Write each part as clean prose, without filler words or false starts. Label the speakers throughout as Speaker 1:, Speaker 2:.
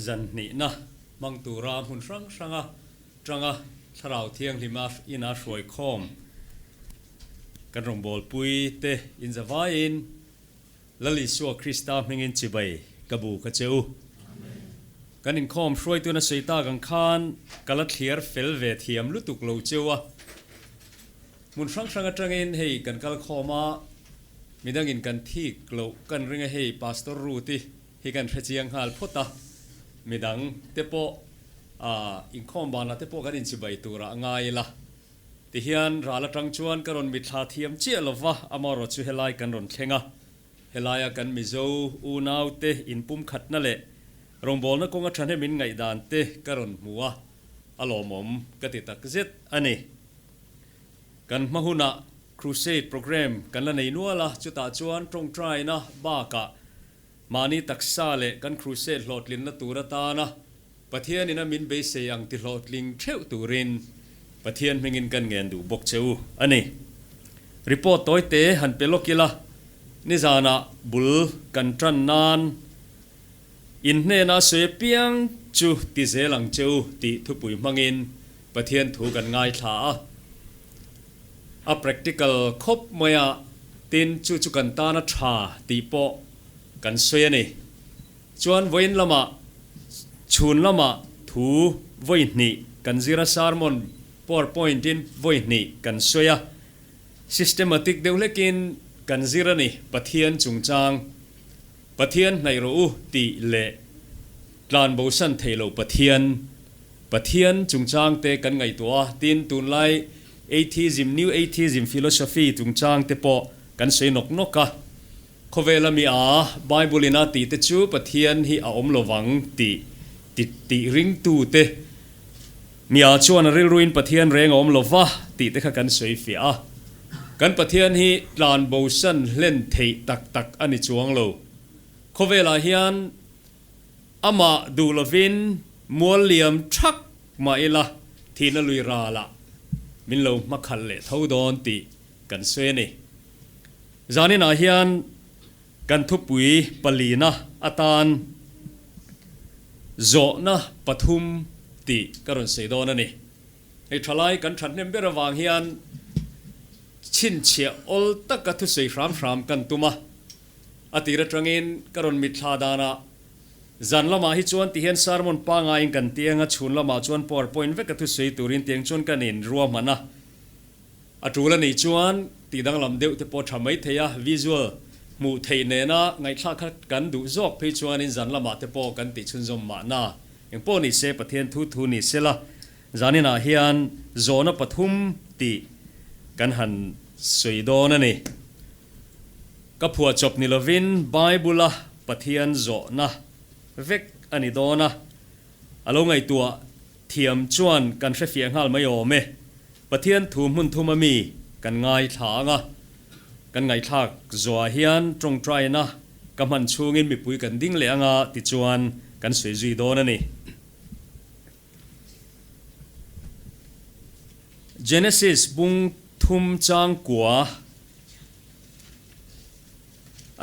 Speaker 1: zan hnihna hmang tura hmun hrang hranga tanga Thlarau Thianghlima ina hruai khawm kan rawngbawlpui te inzavaiin Lal Isua Krista hmingin chibai ka bu ka che u. Kan inkhawm hruaituna sawi tak ang khan ka la thliar fel ve thiam lutuk lo cheu a. Hmun hrang hrang atangin hei kan kal khawm a, midangin kan thik loh kan ring a hei Pastor Ruth i hi kan hre chiang nghal phawt a, midang te pawh inkhawm banah te pawh kan inchibai turah ngai ila. Tihian ral atang chuan ka rawn mitthla thiam chiah lova, amaherawh chu helai kan rawn thleng a, helaia kan Mizo unaute inpumkhatna leh rawngbawlna kawnga thahnem in ngaihdan te ka rawn hmu a, a lawmawm ka ti takzet a ni. Kan hma hunah Crusade programme kan la nei nual a, chutah chuan tawngtaina bakah mahni taksa leh kan Crusade hlawhtlinna tur atana Pathian ina min beisei ang ti hlawhtling theuh turin Pathian hmingin kan ngen duh bawk che u a ni. Report tawi te han pe lawk ila, nizanah bul kan tan nan in hnena sawi apiang chu ti zel ang che u tih thupui hmangin Pathian thu kan ngaithla a. A practical khawp mai a, tin chu chu kan tana tha tih pawh kan sawi a ni. Chuan vawiin lamah chhun lamah thu vawi hnih kan zir a, sermon powerpoint in vawi hnih kan sawi a, systematic deuh hlekin kan zir a ni, Pathian chungchang, Pathian hnaih rawh u tih leh tlan bosan theih loh Pathian, Pathian chungchang te kan ngaihtuah a, tin tunlai atheism, new atheism philosophy chungchang te pawh kan sawi nawk nawk a. Khawvela mi a Bible in a tih te chu Pathian hi a awm lovang tih ti tih ringtu te mi a chuan a rilruin Pathian reng a awm lova tih te kha kan sawi fiah a. Kan Pathian hi tlan bosan hlen theih tak tak a ni chuang lo. Khawvelah hian amah duh lovin mual liam thak mah ila thihna lui ralah min lo hmakhalh leh tho dawn tih kan sawi a ni. Zaninah hian kan thupui palina atan zawhna pathum tih ka rawn sawi dawn a ni. Hei thalai kan thathnem ber avang hian chhinchhiah awl taka thusawi hram hram kan tum a. A tir atangin ka rawn mitthla danah zan lamah hi chuan tihian sermon pangaiin kan tiang a, chhun lamah chuan powerpoint veka thusawi turin tiang chuan kan inruahman a. A tul a nih chuan tih danglam deuh te pawh tha mai thei a, visual hmuh theih nena ngaihthlak kha kan duh zawk phei chuanin zan lamah te pawh kan tih chhunzawm mahna. Engpawh ni se Pathian thu thu ni sela, zaninah hian zawhna pathum tih kan han sawi dawn a ni. Ka phuahchawp ni lovin Bible-a Pathian zawhna vek a ni dawn a, a lo ngaihtuah thiam chuan kan hrefiah nghal mai awm e. Pathian thu hmun thum a mi kan ngaithla ang a, kan ngaihthlak zuah hian tawngtaina ka hman chhungin mipui kan ding leh ang a tichuan kan sawi zui dawn a ni. Genesis bung thum chang kua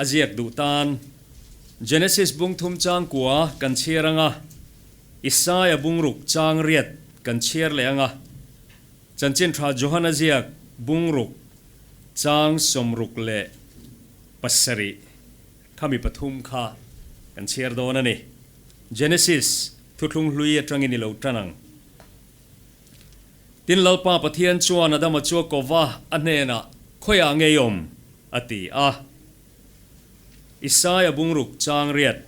Speaker 1: a ziak duh tan Genesis bung thum chang kua kan chhiar ang a, Isaia bungruk chang riat kan chhiar leh ang a, Chanchin Tha Johana ziak bungruk chang 67 kha mi pathum kha kan chhiar dawn a ni. Genesis thuthlung hlui atangin i lo tan ang. Tin Lalpa Pathian chuan Adama chu a kova a hnenah, Khawiah ngei awm? a ti a. Isaia bungruk chang riat.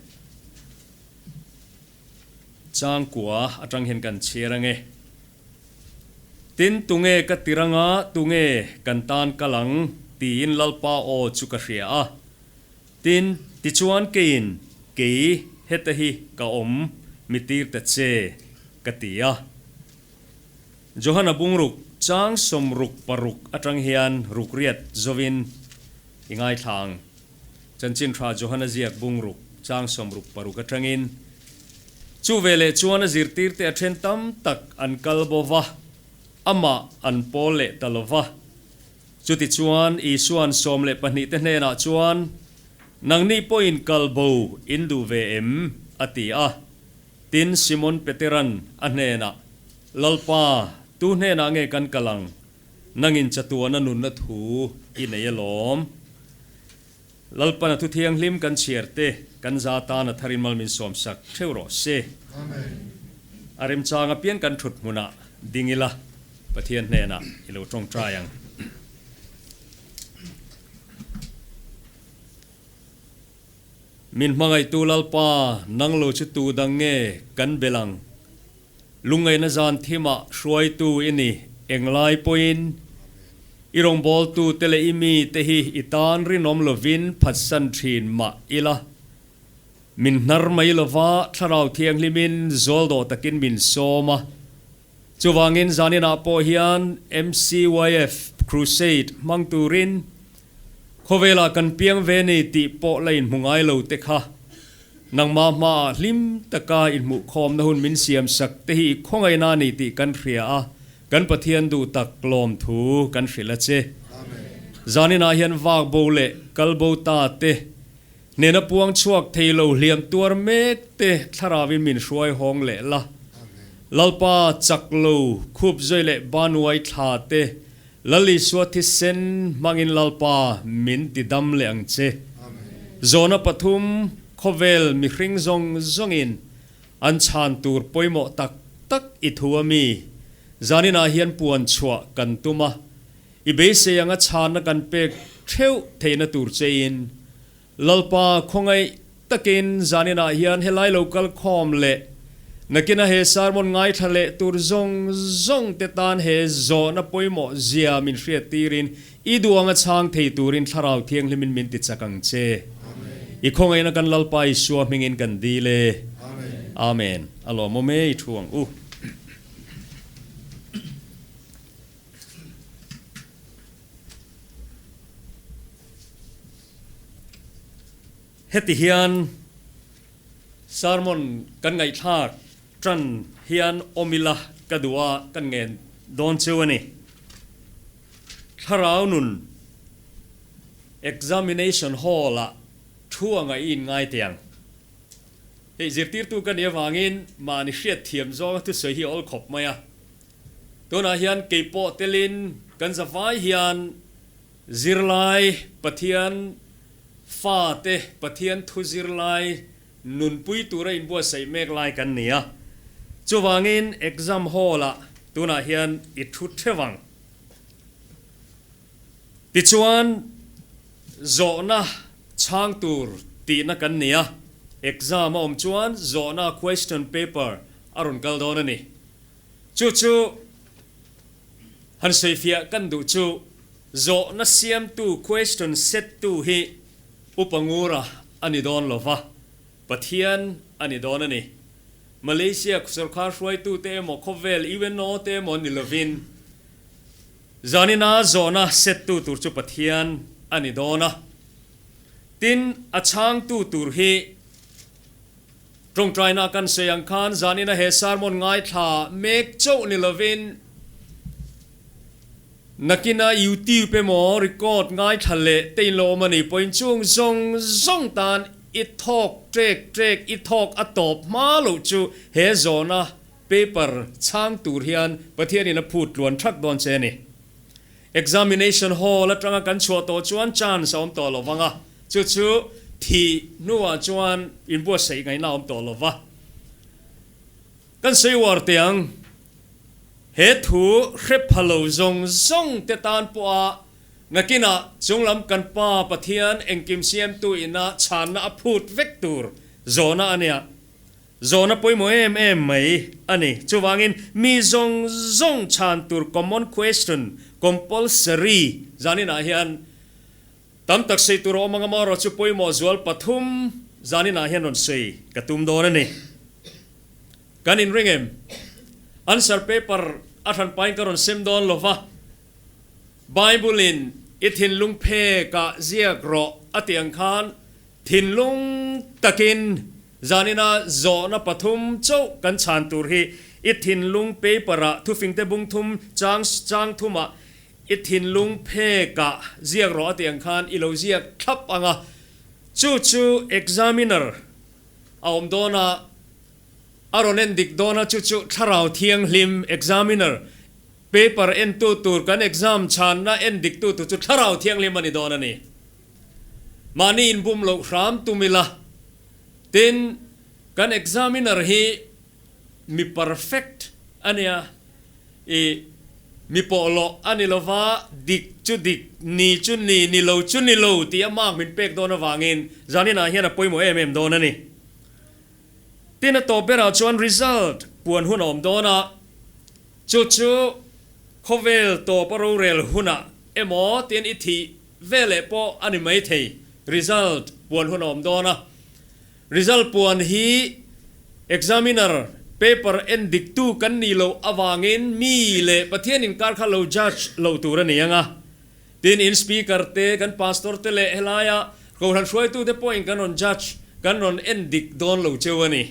Speaker 1: Changkua atang hian kan chhiar ange. Tin, tunge ka tir anga, tunge kan tan kal ang? tiin Lalpa aw chu ka hria a. Tin, tichuan keiin, Kei heta hi ka awm, mi tir ta che, ka ti a. Johana bungruk chang 66 atang hian rukriat zovin i ngaithla ang. Chanchin Tha Johana ziak bungruk chang 66 atangin, Chu veleh chuan a zirtirte a then tam tak an kal bo va, amah an pawl leh ta lo va. Chutichuan Isua'n 12 te hnenah chuan, Nangni pawhin kal bo in duh ve em? a ti a. Tin, Simon Peteran a hnenah, Lalpa, tu hnenah nge kan kal ang? Nangin chatuana nunna thu i nei alawm. Lalpana thu thianghlim kan chhiar te, kan za tan a tharin mal min sawmsak theuh rawh se. A remchang apiang kan thut hmunah ding ila, Pathian hnenah i lo tawngtai ang. Min hmangaihtu Lalpa, nang lo chu tu dang nge kan belh ang? Lungngaihna zan thimah hruaitu i ni, englai pawhin i rawngbawltute leh i mite hi i tan rinawm lovin phatsan thin mah ila. Min hnar mai lova Thlarau Thianghlimin zawldawh takin min sawm a. Chuvangin zaninah pawh hian MCYF Crusade hmang turin khawvelah kan piang ve ni tih pawh la inhmu ngai lo te kha Nangmah hmaah hlim taka inhmuhkhawmna hun min siam sak te hi i khawngaihna a ni tih kan hria a, kan Pathian duh tak lawm thu kan hrilh a che. Zaninah hian vak bo leh kal bo ta te, hnena puang chhuak thei lo hliam tuar mek te thlarauin min hruai hawng leh la. Lalpa chak lo khup zui leh banuai thla te, Lal Isua thisen hmangin Lalpa min ti dam leh ang che. Zawhna pathum, Khawvel mihring zawng zawngin an chhan tur pawimawh tak tak i thu a mi? Zaninah hian puan chhuah kan tum a, i beisei anga chhanna kan pek theuh theihna tur chein Lalpa khawngaih takin zaninah hian helai lo kal khawm leh nakina he sermon ngaithla leh tur zawng zawng te tan he zawhna pawimawh zia min hriat tirin i duh anga chhang thei turin Thlarau Thianghlimin min ti chak ang che. I khawngaihna kan Lalpa Isua hmingin kan dil e. Amen. A lawmawm e i thu ang u. Heti hian sermon kan ngaihthlak tan hian awm ila ka duh a, kan ngen dawn cheu a ni. Thlarau nun examination hall-ah thu anga i inngai teh ang. Hei zirtirtu ka nih avangin mahni hriatthiam zawnga thusawi hi a awl khawp mai a. Tunah hian keipawh telin kan zavai hian Zirlai Pathian fate Pathian thu zirlai nunpui tura inbuatsaih mek lai kan ni a. Chuvangin exam hall-ah tunah hian i thu theuh ang. Tichuan zawhna chhang tur tihna kan ni a, exam a awm chuan zawhna question paper a rawn kal dawn a ni. Chu chu han sawifiah kan duh chu zawhna siamtu, question set tu hi Upa Ngura a ni dawn lo va, Pathian a ni dawn a ni. Malaysia sorkar hruaitute emaw khawvel UNO te emaw ni lovin zanina zawhna set tu tur chu Pathian a ni dawn a. Tin, a chhangtu tur hi Tawngtaina kan sawi ang khan zanina he sermon ngaithla mek chauh ni lovin nakina YouTube emaw record ngaithla leh te in lo awm a ni pawhin chung zawng zawng tan i thawk trek trek i thawk a tawp hma loh chu he zawhna paper chhang tur hian Pathianin a phut tluan thak dawn che a ni. Examination hall atanga kan chhuah tawh chuan chance a awm tawh lo vang a, chu chu thih hnuah chuan inbuatsaih ngaihna a awm tawh lo va. Kan sawi uar teh ang, he thu hre pha lo zawng zawng te tan pawha nakinah chunglam kan Pa Pathian engkim siamtu ina chhanna a phut vek tur zawhna a nia. Zawhna pawimawh em em mai a ni. Chuvangin mi zawng zawng chhan tur common question, compulsory, zaninah hian tam tak sawi tur a awm ang a, amaherawhchu pawimawh zual pathum zaninah hian rawn sawi ka tum dawn a ni. Kan inring em? Answer paper a hranpain ka rawn sem dawn lo va, Bible-in i thinlung phekah ziak rawh a tih ang khan Thinlung takin zanina zawhna pathum chauh kan chhan tur hi i thinlung paper-ah thufingte bung thum chang chang thumah i thinlung phekah ziak rawh a tih ang khan i lo ziak thlap ang a, chu chu examiner a awm dawn a. A rawn en dik dawn a, chu chu Thlarau Thianghlim examiner, paper entu tur kan exam chhanna en diktu tur chu Thlarau Thianghlim a ni dawn a ni. Mahni inbum loh hram tum ila, tin kan examiner hi mi perfect a nia, i mi pawhlawh a ni lova, dik chu dik, ni chu ni, ni lo chu ni lo tih a mark min pek dawn avangin zaninah hian a pawimawh em em dawn a ni. Tin a tawp berah chuan result puan hun a awm dawn a, chu chu khawvel tawp a rorel hunah emaw tin i thih veleh pawh a ni maithei, result puan hun a awm dawn a. Result puan hi examiner paper en diktu kan nih loh avangin mi leh Pathian inkar kha lo judge loh tur a ni ang a. Tin, in speaker te, kan pastor te leh helaia kohhran hruaitute pawhin kan rawn judge, kan rawn en dik dawn lo cheu a ni.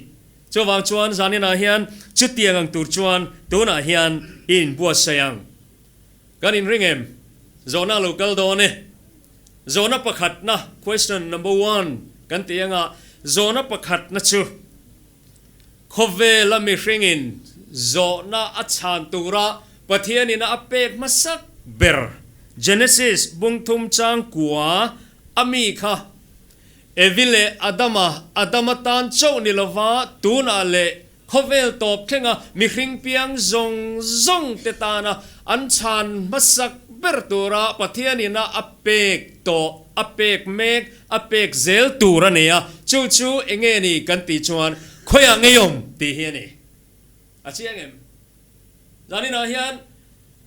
Speaker 1: Chuvang chuan zaninah hian chutiang ang tur chuan tunah hian i inbuatsaih ang. Kan inring em? Zawhna a lo kal dawn e. Zawhna pakhatna, question number one, kan tih anga zawhna pakhatna chu khawvela mihringin zawhna a chhan tura Pathianin a pek hmasak ber Genesis bungthum chang kua a mi kha Evi leh Adama, Adama tan chauh ni lova tunah leh khawvel tawp thlenga mihring piang zawng zawng te tana an chhan hmasak ber tura Pathianin a a pek tawh, a pek mek, a pek zel tur a ni a, chu chu enge ni kan tih chuan khawiah ngeiawm tih hi a ni. A chiang em? Zaninah hian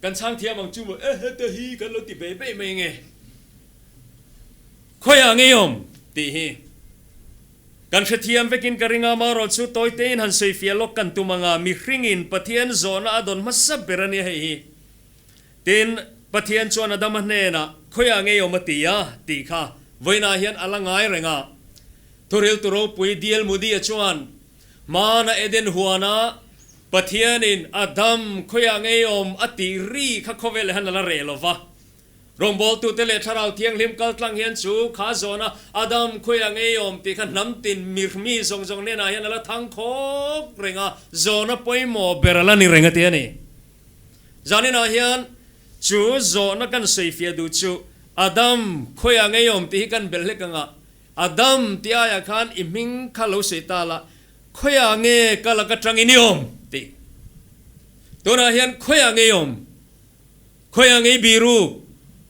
Speaker 1: kan chhang thiam ang chu maw e heta hi kan lo ti bei bei mai nge? Khawiah ngeiawm tih hi kan hrethiam vekin ka ring a, amaherawh chu tawi tein han sawifiah lawk kan tum ang a, mihringin Pathian zawhna a dawn hmasa ber a nia hei hi. Tin, Pathian chuan Adama hnenah khawiah ngeiawm a ti a tih kha vawiinah hian a la ngai reng a. Thuriltu ropui D.L. Moody-a chuan Hmana Eden huana Pathianin Adam khawiah ngeiawm a tih ri kha khawvel hian a la reh lo va. Rawngbawltute leh Thlarau Thianghlim kaltlang hian chu kha zawna Adam khawiah ngeiawm tih kha hnam tin mirhmi zawng zawng hnenah hian a la thang khawk reng a, zawhna pawimawh ber a la ni reng a ti a ni. Zaninah hian chu zawhna kan sawifiah duh chu Adam khawiah ngeiawm tih hi kan belh hlek ang a, Adam tih aiah khan i hming kha lo sawi ta la, khawiah nge ka laka tangin i awm? tih. Tunah hian khawiah nge i awm? Khawiah nge i biru?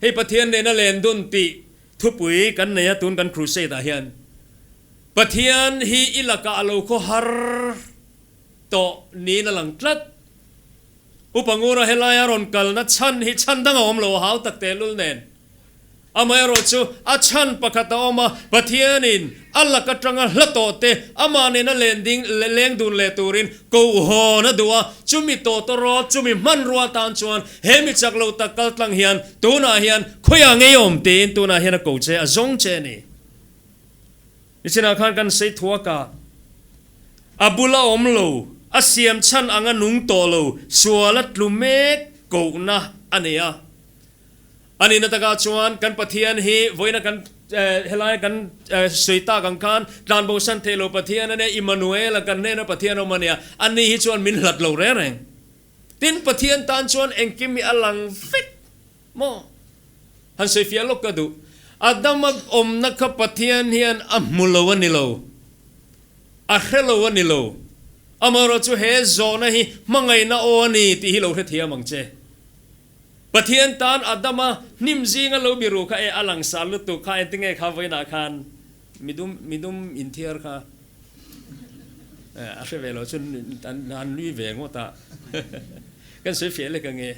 Speaker 1: Hei Pathian nena len dun tih thupui kan nei a tun kan crusade ah hian. Pathian hi i lakah a lo khaw har tawh niin a lang tlat. Upa Ngura helaia rawn kalna chhan hi chhan dang a awm lo a hau tak tehlul nen. Amaherawh chu a chhan pakhat a awm a, Pathianin a lak atanga hla tawh te amah nena len ding leng dun leh turin kohawn a duh a, chumi tawtawrawt, chumi hmanrua tan chuan he mi chak lo tak kal tlang hian tunah hian khawiah ngei awm tiin tunah hian a ko che, a zawng che a ni. Nichinah khan kan sei thuak a, a bula awm lo, a siam chhan anga nung tawh lo, sual a tlu mek kohna a nei a. A nihna takah chuan kan Pathian hi vawiina kan helai kan sawi tak ang khan tlanbosan theih lo Pathian a nia, Immanuel-a kan hnena Pathian awm a nia, ani hi chuan min hlat lo reng reng. Tin, Pathian tan chuan engkim hi a lang vek maw? Han sawifiah lawk ka duh. Adama awmna kha Pathian hian a hmu lo a ni lo, a hre lo a ni lo. Amaherawhchu he zawhna hi hmangaihna aw a ni tih hi lo hrethiam ang che. Pathian tan Adama hnim zinga lo biru kha e a langsar lutuk kha engtinge kha vawiinah khan midum midum inthiar kha a hre ve lo chu an nui ve ngawt a kan sawi fiah lek ange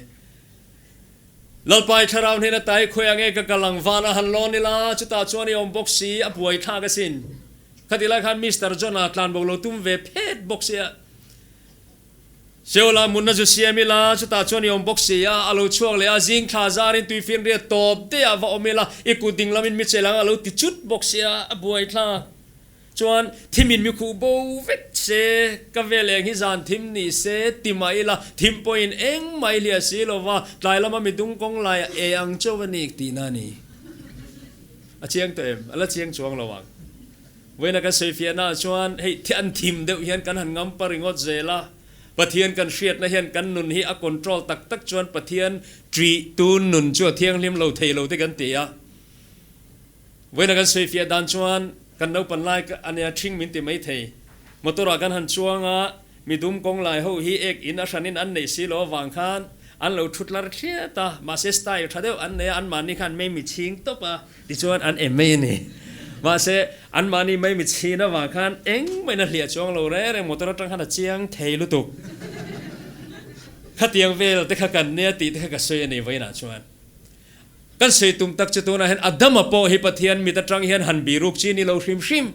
Speaker 1: Lalpai thlarau hnena tai khawi ange ka kal ang vana han lawn ila chutah chuan i awm bawk si a buai thlak asin khatih lai khan Mister John-a tlanbo lo tum ve phet bawk sia. Seola munna zu siam ila, chutah chuan i awm bawk si a, a lo chhuak leh a, zing thla zarin tui finriat tawp daih ah va awm ila, i kut ding lamin mi chel ang a lo ti chut bawk si a, a buai thlak chuan thimin mi khuh bo vek se, ka vel eng hi zan thim ni se ti mah ila, thim pawhin eng mai hliah si lova, tlai lama mi dung kawng laiah e ang chauh a ni tihna a ni. A chiang tawh em? A la chiang chuang lo ang. Vawiina kan sawifiahna ah chuan hei an thim deuh hian kan han ngampa ringawt zel a, Pathian kan hriatna hian kan nun hi a control tak tak chuan Pathian ṭih tun nun chu a thianghlim lo thei lo te kan ti a. Vawiina kan sawifiah dan chuan kan naupan lai a nia ṭhing min ti mai thei. Motor ah kan han chuang a, midum kawng lai ho hi ek in a hranin an neih si lo avang khan an lo ṭhu tlar thliat a, mahse style ṭha deuh an nei a, anmahni khan mei mi chhing tawp a. Tichuan an em mai a ni. Mahse, anmahni mai mi chhin avang khan engmah in a hliah chuang lo reng reng, motor atang khan a chiang thei lutuk. Khatiang vel te kha kan nia tih te kha ka sawi a ni vawiinah chuan. Kan sawi tum tak chu tunah hian Adama pawh hi Pathian mit atang hian han biruk chi ni lo hrim hrim.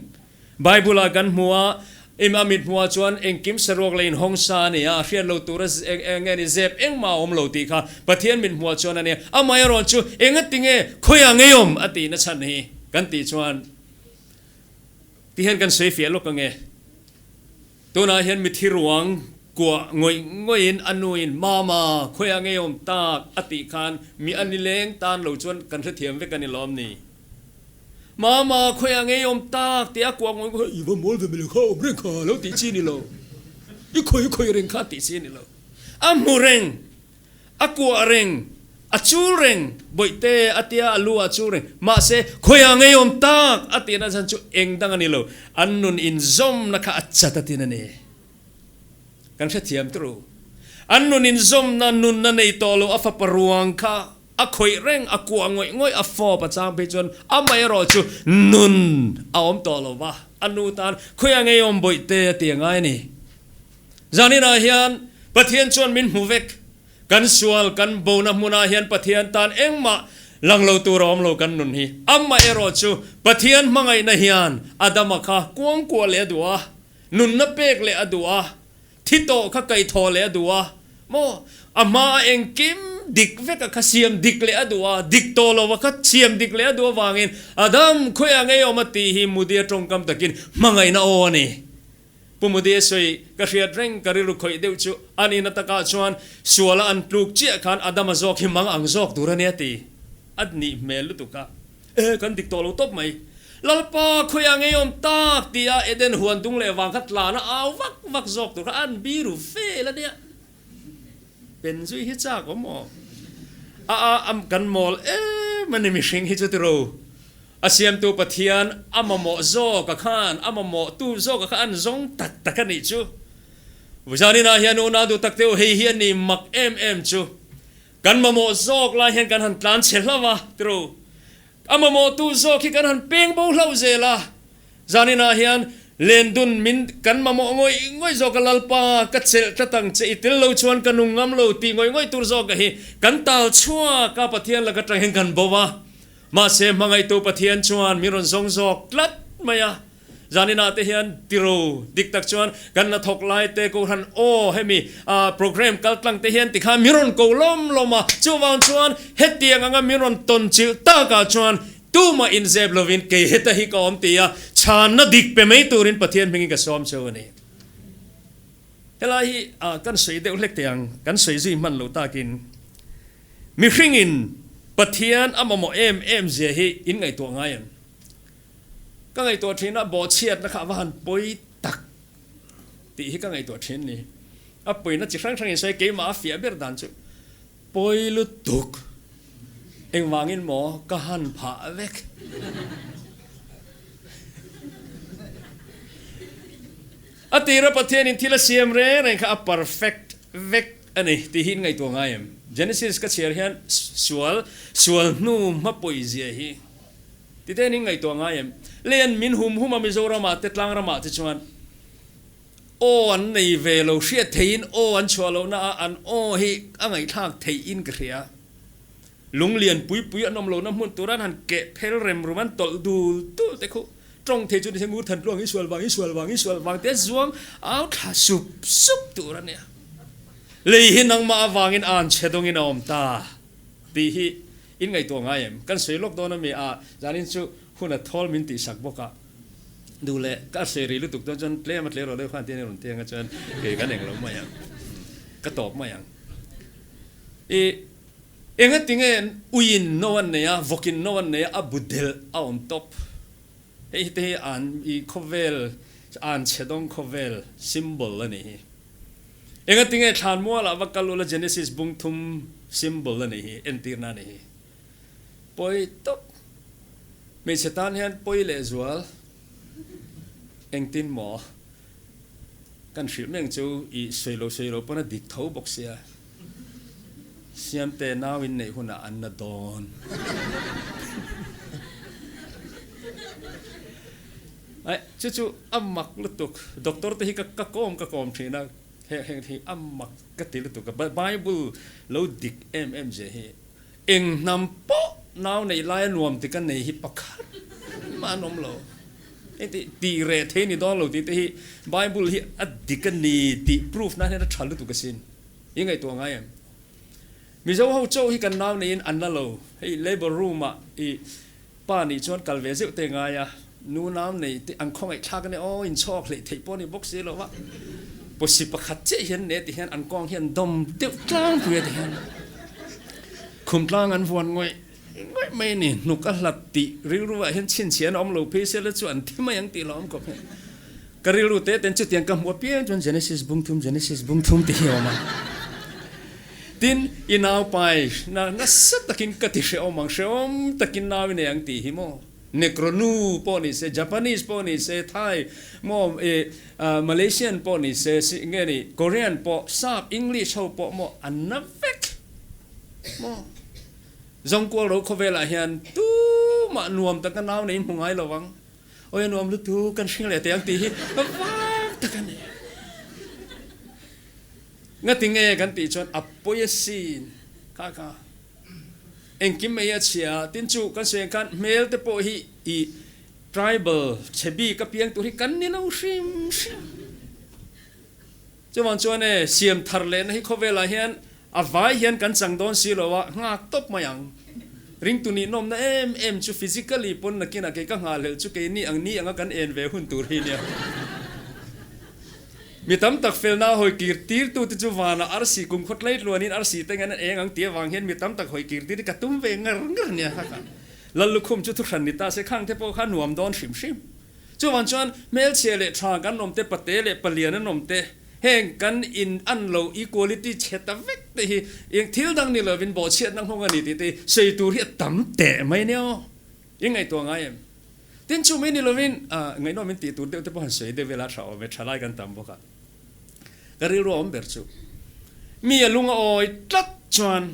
Speaker 1: Bible ah kan hmu a, im a mit hmuh ah chuan engkim saruak leh inhawng sa a ni a, a hriat lo tur a eng nge ni zep engmah a awm lo tih kha Pathian mit hmuh ah chuan a nia. Amaherawh chu engati nge khawiah ngei awm a tihna chhan hi kan tih chuan ti hian kan sawi fiah lawk ange. Tunah hian mithi ruang kuah ngawih ngawihin a nuin Mama khawiah ngei awm tak a tih khan mi a nileng tan lo chuan kan hrethiam vek a ni lawm ni. Mama khawiah ngei awm tak tih a kuah ngawih ngawih i va mawl ve mele kha awm reng kha lo tih chi ni lo. I khawi khawi reng kha tih chi ni lo. A hmu reng, a kuah reng, a chul reng, bawihte a tia a lu ah chul reng. Mahse khawiah ngei awm tak a tihna chhan chu eng dang a ni lo. An nun inzawmna kha a chat a tin a ni. Kan hrethiam turu. An nun inzawmna nunna nei tawh lo a fapa ruang kha A khawih reng, a kuah ngawih ngawih, a fawp a chang phei chuan amaherawh chu nun a awm tawh lo va, a nu tan khawiah ngei awm bawih te a ti a ngai a ni. Zaninah hian Pathian chuan min hmu vek, kan sual, kan bona hmunah hian Pathian tan engmah lang lo tur a awm lo kan nun hi. Amaherawh chu Pathian hmangaihna hian Adama kha kuangkuah leh a duh a, nunna pek leh a duh a, Thi tawh kha kaihthawh leh a duh a maw? A hma a engkim dik vek a kha siam dik leh a duh a, dik tawh lo a kha siam dik leh a duh avangin Adam khawiah ngei awm a tih hi Mudia tawngkam takin hmangaihna aw a ni. Pu Mudia sawi ka hriat reng ka rilru khawih deuh chu a nihna takah chuan suala an tluk chiah khan Adama zawk hi mang ang zawk tur a nia ti a nih hmel lutuk a. E, kan dik tawh lo tawp mai. Lalpa, khawiah ngei awm tak? ti a Eden huan dung leh vang kha tlan a au vak vak zawk tur kha an biru vel a nia. Pen zui hi chak awm aw. A a am kan mawl em a ni mihring hi chu tiro. A siamtu Pathian a mamawh zawk a khan, a mamawh tu zawk a kha an zawng tak tak a nih chu. Zaninah hian unau duh tak teu hei hi a ni mak em em chu. Kan mamawh zawk lai hian kan han tlan chhe hlauh a, tiro. A mamawhtu zawk hi kan han peng bo hlauh zel a. Zaninah hian lendun min kan mamawh ngawih ngawih zawk a, Lalpa ka chelh tlat ang che, i tel lo chuan ka nung ngam lo tih ngawih ngawih tur zawk a hi kan tal chhuak a, Pathian laka tang hian kan bo a. Mahse hmangaihtu Pathian chuan min rawn zawng zawk tlat mai a. Zaninah te hian tiro dik tak chuan kan la thawk lai te Kohhran aw hemi program kal tlang te hian tikhan min rawn ko lawm lawm a, chuvang chuan hetiang anga min rawn tawn chilh takah chuan tumah inzep lovin kei heta hi ka awm ti a, chhanna dik pe mai turin Pathian hmingin ka sawm cheu a ni. Helai hi kan sawi deuh hlek teh ang, kan sawi zui hman lo takin mihringin Pathian a mamawh em em zia hi in ngaihtuah ngai em? Ka ngaihtuah thin a, bawhchhiatna kha a va han pawi tak tih hi ka ngaihtuah thin ni. A pawina chi hrang hrangin sawi keimah a fiah ber dan chu pawi lutuk engvangin maw ka han phah vek. A tira Pathianin thil a siam reng reng kha a perfect vek a ni tih hi in ngaihtuah ngai em? Genesis ka chhiar hian sual sual hnu hma pawi zia hi Tite ning ngaihtuah ngai em? Len min hum hum a Mizoramah te tlang ramah te chuan aw an nei ve lo hriat theihin aw an chhuah lohna a an aw hi a ngaihthlak theih in ka hria. Lunglian pui pui an awm lohna hmun tur an han keh phel rem rum an tawlh dul dul te khu tawng thei chu ni se ngur than tluang i sual vang i sual vang i sual vang te zuang au thla sup sup tur a nia. Lei hi nangmah avangin an chhe dawngin a awm ta tih hi In ngaihtuah ngai em? Kan sawi lawk dawn a mi a, zanin chu hun a thawl min tih sak bawk a, duh leh ka sawi rih lutuk dawn chuan tlem a tle rawh deuh khan tiin a rawn tiang a chuan kei kan englo mai ang, ka tawp mai ang. I enga tinge uiin no an nei a, vawkin no an nei a, a bu delh a awm tawp. Hei hi te hi an i khawvel an chhe dawng khawvel symbol a nih hi. Engatinge thlanmualah va kal ula Genesis bung thum symbol a nih hi, entirna a nih hi. Pawi tawp. Hmeichhe tan hian pawi lehzual engtin maw kan hrilh meng chu i sawi lo sawi lo pawn a dik tho bawk sia. Siamte nau in neih hunah an na dawn. Aih chu chu a mak lutuk doctor te hi ka ka kawm ka kawm thin a heng heng hi a mak ka ti lutuk a bible lo dik em em zia hi eng hnam pawh nau neih lai a nuam ti ka nei hi pakhat mah an awm lo heng ti tih reh thei ni dawn lo tih te hi bible hi a dik a ni tih proof nan hian a tha lutuk asin i ngaihtuah ngai em Mizo ho chauh hi kan nau neiin an la lo hei labour room ah i Pa nih chuan kal ve zeuh te ngai a, nu nau nei te an khawngaih thlak a nia aw, inchhawk hleih theih pawh a ni bawk si lo a, pawsi pakhat chiah hian ne ti hian an kawng hian dawm deuh tlangpui a ti hian khum tlang an vuan ngawih ngawih mai a ni, hnuk a hlat tih rilru ah hian chhinchhiah an awm lo phei se la chu an thi mai ang tih lo awm khawp hian ka rilru te ten chutiang ka hmuh apiang chuan Genesis bung thum Genesis bung thum tih hi a awm a. Tin, i nau pai na nasa takin ka ti hrehawm ang, hrehawm takin nau i nei ang tih hi maw? Negro nu pawh ni se, Japanese pawh ni se, Thai maw, i Malaysian pawh ni se, nge ni Korean pawh, Sap, English ho pawh maw an na vek maw? Zawngkual ro khawvelah hian tumah nuam taka nau nei hmu ngai lo ang. Awi a nuam lutuk kan hring leh teh ang tih hi vang tak a ni. Ngati nge kan tih chuan a pawi asin kha kha engkim mai a chhia a, tin chu kan sawi ang khan hmel te pawh hi i tribal chhe bik a piang tur hi kan ni lo hrim hrim. Chuvang chuan e siam thar lehna hi khawvelah hian a vai hian kan chang dawn si lo a, nghak tawp mai ang. Ringtu nih nawmna em em chu physically pawn nakinah kei ka nghahhlelh chu keini ang ni anga kan en ve hun tur hi nia. Mi tam tak felna hawi kir tirtu te chu vanah arsi kum khaw tlei tluanin arsi te ngen an eng ang tih avang hian mi tam tak hawi kir tir hi ka tum ve ngar ngar nia kha kha. Lal lukhum chu thuhran ni ta se khang te pawh kha nuam dawn hrim hrim. Chuvang chuan hmelchhia leh tha kan awm te, pate leh palian an awm te, heng kan in an lo equality chhe ta vek te hi eng thil dang ni lovin bawhchhiatna nghawng a ni tih te hi sawi tur hi a tam teh mai nia aw. I ngaihtuah ngai em? Tin chu mai ni lovin ngaihnawm in tih tur deuh te pawh han sawi deuh vel a tha awm e, tha lai kan tam bawk a. Ka rilru a awm ber chu mi a lung a awi tlat chuan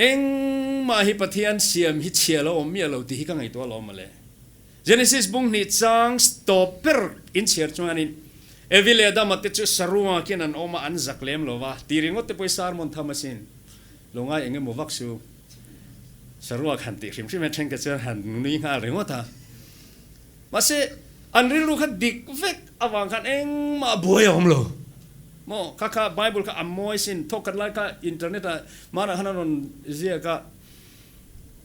Speaker 1: engmah hi Pathian siam hi chhia lo awm miah lo tih hi ka ngaihtuah alawm mawle. Genesis bung hnih chang tawp ber in chhiar chuanin Evi leh Adama te chu saruak in an awm a, an zak lem lo va, ti ringawt te pawh hi sermon tham asin. Lo ngai eng emaw vak su. Saruak han tih hrim hrim hian thenkhat chuan han nui nghal ringawt a. Mahse, an rilru kha dik vek avang khan engmah buai a awm lo. Maw, kha kha Bible kha a mawi sin, thawkkhat lai kha internet ah hmanah khan a rawn ziak a,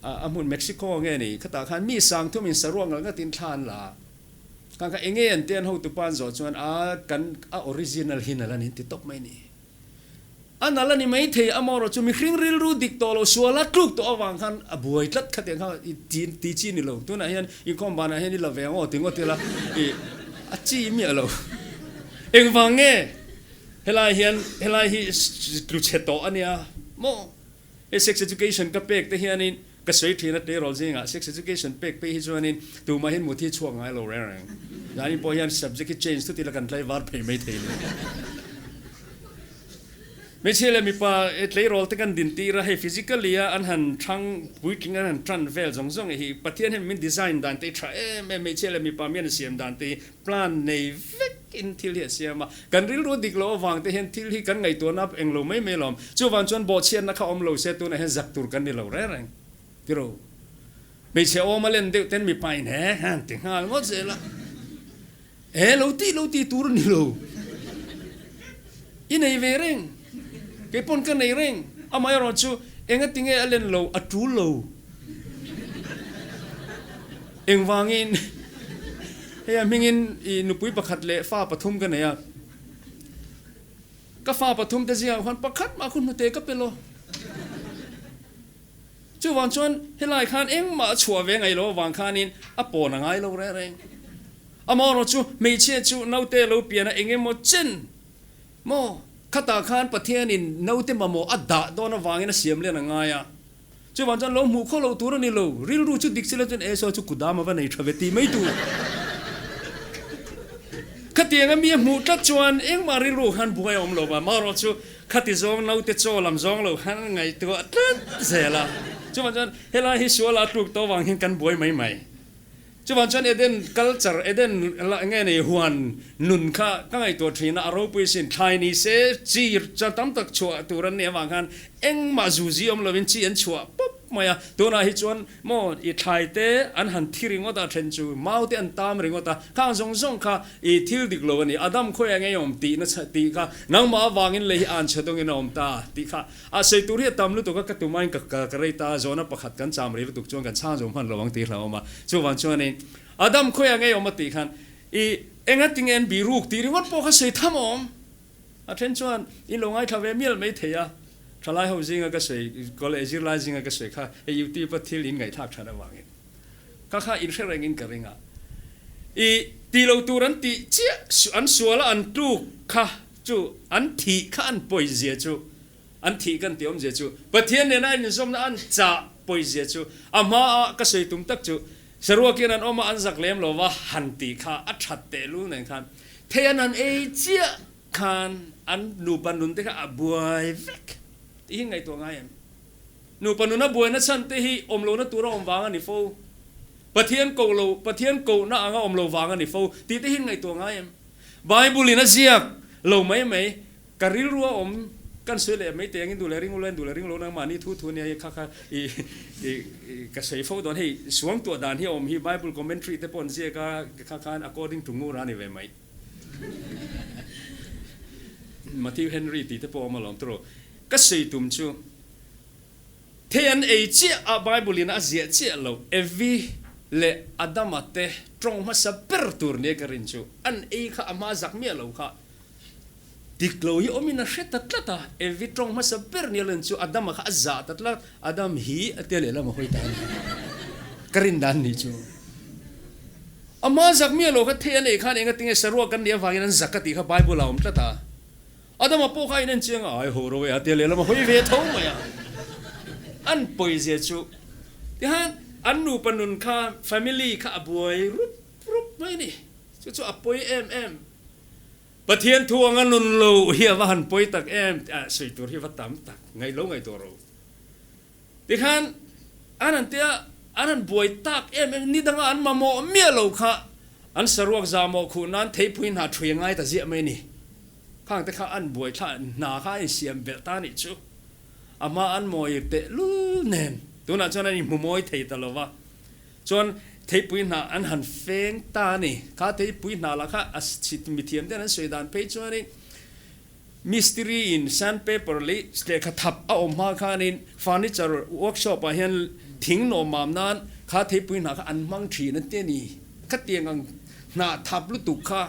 Speaker 1: a hmun Mexico nge ni, khatah khan mi sangthum in saruak ngal ngatin thla an la a. Kha kha enge an te an hotupa an zawh chuan a kan a original hi nal a ni an ti tawp mai ni. A nal a ni maithei, amaherawh chu mihring rilru dik tawh lo, sual a tluk tawh avang khan a buai tlat kha tiang kha i ti ti chi ni lo. Tunah hian inkhawm banah hian i la ve ang aw ti ngawt ila i a chi miah lo. Engvang nge helai hian helai hi tlu chhe tawh a nia maw? Hei sex education ka pek te hianin ka sawi thin a tleirawl zingah sex education pek phei hi chuanin tumah hian mut hi chhuak ngai lo reng reng. Zanin pawh hian subject hi change thut ila kan tlaivar phei mai thei lo. Hmeichhia leh mipa tleirawl te kan din tir a, hei physically a an han thang puitling an han tan vel zawng zawng hi Pathian hian min design dan te hi tha em em hmeichhia leh mipa mi an siam dan te hi plan nei vek in thil hi a siam a, kan rilru dik loh avang te hian thil hi kan ngaihtuahna eng lo mai mai lo awm. Chuvang chuan bawhchhiatna kha awm lo se tunah hian zak tur kan ni lo reng reng tiro. Hmeichhe awm a len deuh ten mipa in he han ti nghal ngawt zel a. E lo tih lo tih tur a ni lo. I nei ve reng. Kei pawn ka nei reng. Amaherawh chu enga tinge a len lo a tul lo. Engvangin hei a hmingin i nupui pakhat leh fa pathum ka nei a. Ka fa pathum te zingah khuan pakhat mah khu hnute ka pe lo. Chuvang chuan helai khan engmah a chhuah ve ngaih loh avang khanin a pawn a ngai lo reng reng. Amaherawh chu hmeichhia chu naute lo pian a eng emaw chen maw khatah khan Pathianin naute mamawh a dah dawn avangin a siam lian a ngai a. Chuvang chuan lo hmuh khaw loh tur a ni lo, rilru chu dik sila chuan Esau chu kudam a va nei tha ve tih mai tur. Khatiang a mi a hmuh tlat chuan engmah rilru khan buai a awm lo va, marawh chu khati zawng naute chaw lam zawng lo khan a ngaihtuah tlat zel a. Chuvang chuan helai hi suala a tluk tawh vang hian kan buai mai mai. Chuvang chuan Eden culture, Eden nge nei huan nun kha ka ngaihtuah thin a, a ropui sin thlai ni se chi cha tam tak chhuah tur an nih avang khan engmah zuzi awm lovin chi an chhuah pawp mai a. Tunah hi chuan maw i thlai te an han thi ringawt a, then chu mau te an tam ringawt a, khang zawng zawng kha i thil dik lo a ni. Adam khawiah ngei awm tih na tih kha nangmah avangin lei hi an chhe dawngin a awm ta tih kha A sawi tur hi a tam lutuk a, ka tumain ka ka rei ta a, zawhna pakhat kan cham rei lutuk chuan kan chhang zo hman lo ang tih hlauhawm a. Chuvang chuanin Adam khawiah ngei awm a tih khan i engatinge an biruk tih ringawt pawh kha sawi tham a awm. A then chuan in lo ngaithla ve mial mai thei a, thalai ho zinga ka sawi, college zirlai zinga ka sawi kha hei YouTube a thil in ngaihthlak that avangin ka kha in hre rengin ka ring a. I ti lo tur an tih chiah an sual a an tluk kha Chu an thih kha an pawizia chu, an thih kan tih awmzia chu, Pathian nena an inzawmna an chah pawizia chu, a hmaa ka sawi tum tak chu, saruakin an awm a, an zak lem lo va, han tih kha a that tehlul nen khan thei an han ei chiah khan an nupa nun te kha a buai vek tih hi ngaihtuah ngai em? Nupa nuna buaina chhan te hi awm lohna tura awm vang a ni fo. Pathian koh lo, Pathian kohna anga awm lo vang a ni fo tih te hi ngaihtuah ngai em? Bible in a ziak lo mai mai, ka rilru a awm kan sawi leh mai teh angin duh leh ring ula, duh leh ring lo nangmahni thu thu ania hei kha kha i i ka sawi fo dawn hei suangtuah dan hi a awm hi Bible commentary te pawh an ziak a kha khan according to ngur a ni ve mai. Matthew Henry tih te pawh a awm alawm tawh ka sawi tum chu Thei an ei chiah a Bible in a ziah chiah lo. Evi leh Adama te tawng hmasa ber tur nia ka rin chu an ei kha a hma zak miah lo kha. Dik lo hi awm in a hre ta tlat a, Evi tawng hmasa ber nia rin chu Adama kha a zah ta tlat, Adam hi a tia lehlam a hawi ta a ni. Ka rin dan ni chu. A hma zak miah lo kha thei an ei khan engatinge saruak kan nih avangin an zak a tih kha Bible ah a awm tlat a. Adama pawh kha in en chiang a, ai ho ro e a tia lehlam a hawi ve tho mai a. An pawizia chu tihan an nupa nun kha family kha a buai rup rup mai a ni. Chu chu a pawi em em. Pathian thu anga nun lo hi a va han pawi tak em tih sawi tur hi va tam tak ngaih lo ngaihtuah ro. Tikhan an han tia an han buai tak em em ni danga an mamawh miah lo kha an saruak zahmawh khuh nan theipui hna thui a ngai ta ziah mai a ni. Khang te kha an buai thla hna kha an insiam belh ta nih chu a hma an mawi teh lul nen tunah chuan an inhmu mawi thei ta lo va, chuan theipui hna an han feng ta a ni. Kha theipui hna lah kha a mithiam ten an sawi dan phei chuanin mistiri in sand paper leh lehkha thap a awm hma khanin furniture workshop ah hian thing nawm mam nan kha theipui hna kha an hmang thin an ti a ni. Khatiang ang hnah thap lutuk kha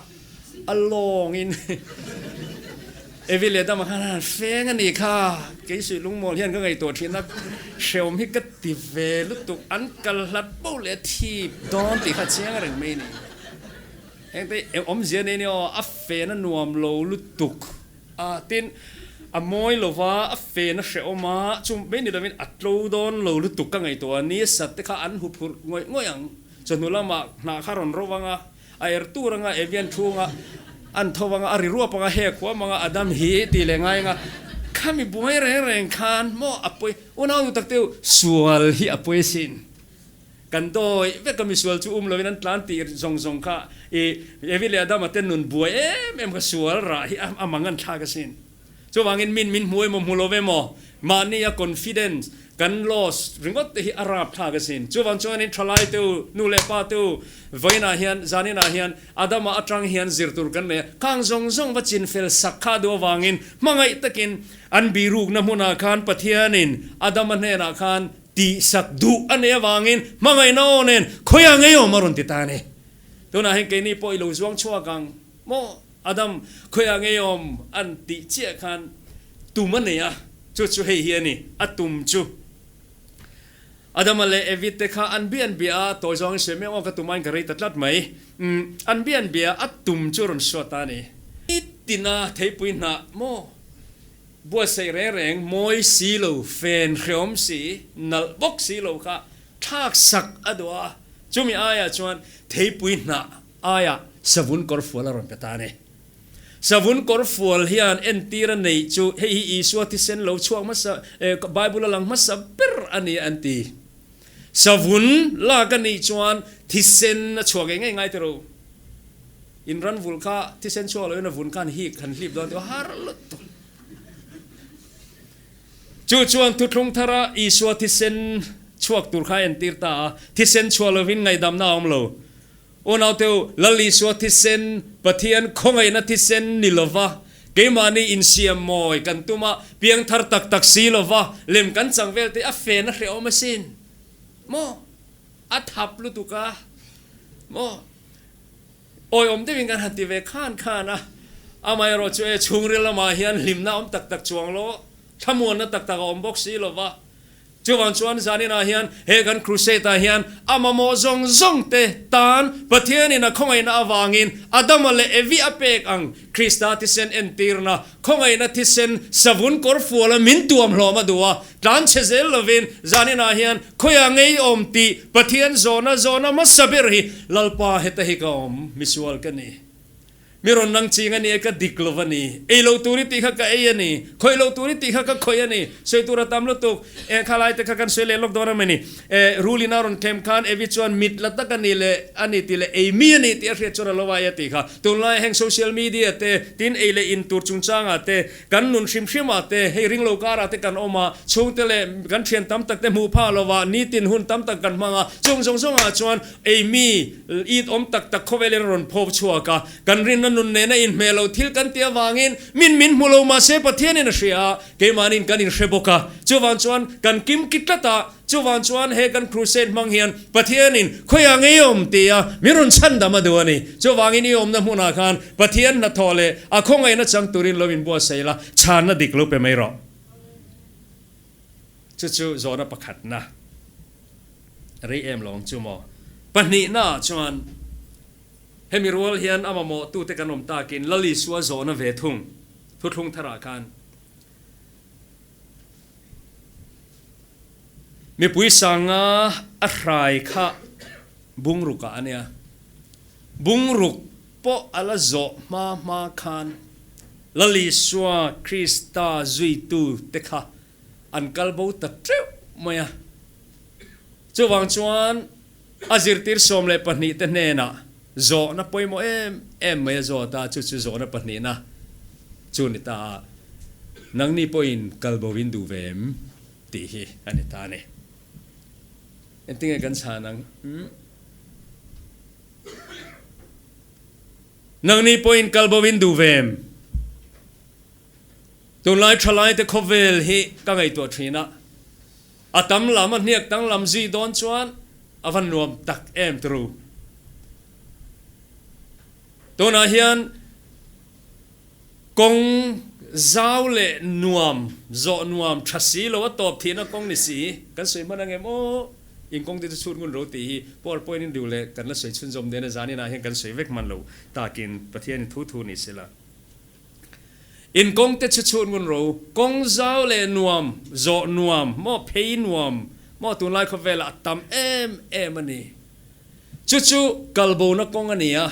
Speaker 1: a lawngin Evi leh Adama khan an feng a nih kha. Keisuih lungmawl hian ka ngaihtuah thin a, hrehawm hi ka ti ve lutuk, an kal hlat bo leh a thip dawn tih kha chiang reng mai a ni. Engte awmzia nei nia aw, a fen a nuam lo lutuk a, tin a mawi lo va, a fen a hrehawm a, chu mai ni lovin a tlo dawn lo lutuk ka ngaihtuah a, ni a sat te kha an huphurh ngawih ngawih ang. Chawhnu lamah hnah kha rawn ro anga, a er tur anga, Evian chhunga an tho anga, a ri ruap anga, hek huam anga, Adam hi tih leh ngai anga, khami buai reng reng khan maw a pawi, unau nu tak teu sual hi a pawi asin. Kan dawi vek a misual chu um lovin an tlan tih zawng zawng kha i Evi leh Adama te nun buai em em kha sual rah hi a mang an thlak asin. Chuvangin min min hmu emaw hmu lo emaw mahni a confidence kan loss ringawt te hi a rap thlak asin. Chuvang chuanin thalai te u, nu leh pa te u, vawiinah hian, zaninah hian Adama atang hian zir tur kan nei a, khang zawng zawng va chinfel sak kha duh avangin hmangaih takin an birukna hmunah khan Pathianin Adama hnenah khan tihsak duh a neih avangin hmangaihna aw nen khawiah ngei awm a rawn ti ta a ni. Tunah hian keini pawh i lo zuang chhuak ang maw? Adam, khawiah ngei awm an tih chiah khan tum a nei a, chu chu hei hi a ni, a tum chu. Adama leh Evi te kha an bia an bia a, tawi zawngin sawi mai ang aw ka tumain ka rei ta tlat mai. Umm, an bia an bia a, tum chu a rawn suat ta a ni. Tina theipui hnah maw? Buatsaih reng reng mawi si lo, fen hreawm si, nalh bawk si lo kha thlak sak a duh a, chumi aiah chuan theipui hnah aiah savun kawr fual a rawn pe ta a ni. Savun kawr fual hian entir a neih chu hei hi Isua thisen lo chhuak hmasa, Bible a lang hmasa ber a ni an ti. Savun lak a nih chuan thisen a chhuak eng eng ngai tiro. In ran vul kha thisen chhuak loin a vun khan hik han hlip dawn tih har lutuk. Chu chuan thuthlung thara Isua thisen chhuak tur kha a entir ta a, thisen chhuah lovin ngaihdamna a awm lo. Unauteu, Lal Isua thisen, Pathian khawngaihna thisen ni lova, keimahni insiam mawi kan tum a, piangthar tak tak si lova, lem kan chang vel te a fen a hrehawm asin. Maw? A thap lutuk a. Maw? Awiawm deuhin kan han ti ve khan khan a, amaherawh chu e chhungril lamah hian hlimna awm tak tak chuang lo, thlamuanna tak tak a awm bawk si lova. Chuvang chuan zaninah hian he kan crusade ah hian a mamawh zawng zawng te tan Pathianin a khawngaihna avangin Adama leh Evi a pek ang Krista thisen entirna khawngaihna thisen savun kawr fuala min tuam hlawm a duh a, tlan chhe zel lovin zaninah hian khawiah ngei awm tih Pathian zawhna zawhna hmasa ber hi Lalpa heta hi ka awm, misual ka ni. Mi rawn nang ching a ni e, ka dik lo va ni. Ei lo tur i tih kha ka ei a ni. Khawih lo tur i tih kha ka khawih a ni. Sawi tur a tam lutuk. E, kha lai te kha kan sawi leh lawk dawn a ni. E, Rulin a rawn thlem khan Evi chuan mit la tak a ni leh a ni tih leh ei mi a ni tih a hriat chuan a lo ai a tih kha. Tunlai heng social media te, tin ei leh in tur chungchangah te, kan nun hrim hrimah te, hei ringlo karah te kan awm a, chhungte leh kan thian tam tak te hmuh phah lovah nitin hun tam tak kan hmang a, chung zawng zawngah chuan ei mi, It awm tak tak khawvelin a rawn phawp chhuak a, kan rinna nun nena inhmeh lo thil kan tih avangin min min hmu lo mahse Pathianin a hria a, keimahnin kan inhre bawk a, chuvang chuan kan kim ki tlat a, chuvang chuan he kan crusade hmang hian Pathianin khawiah ngei awm ti a min rawn chhandam a duh a ni. Chuvangin i awmna hmunah khan Pathian hnathawh leh a khawngaihna chang turin lo inbuatsaih la, chhanna dik lo pe mai rawh. Chu chu zawhna pakhatna rei em lo ang chu maw? Pahnihna ah chuan hemi rual hian a mamawh tute kan awm takin Lal Isua zawhna ve thung thuthlung tharah khan mipui sanga a hrai kha bungruk ah a nia. Bungruk pawh a la zawh hma hma khan Lal Isua Krista zuitu te kha an kal bo ta teuh mai a. Chuvang chuan a zirtir 12 te hnenah zawhna pawimawh em em mai a zawt a, chu chu zawhna pahnihna chu ni ta a, Nangni pawhin kal bo in duh ve em? tih hi a ni ta a ni. Engtinge kan chhan ang? Nangni pawhin kal bo in duh ve em? Tunlai thalaite khawvel hi ka ngaihtuah thin a, a tam lam a hniak tang lam zui dawn chuan a va nuam tak em turu. Tunah hian kawng zau leh nuam, zawh nuam tha si lo a tawp thihna kawng ni si kan sawi hman ang em aw? In kawng te chu chhut ngun ro tih hi power point in duh leh kan la sawi chhunzawm nen a zanin ah hian kan sawi vek hman lo takin Pathian in thu thu ni sela. In kawng te chu chhut ngun ro, kawng zau leh nuam, zawh nuam, maw phei nuam, maw tunlai khawvelah a tam em em a ni. Chu chu kalbona kawng a ni a.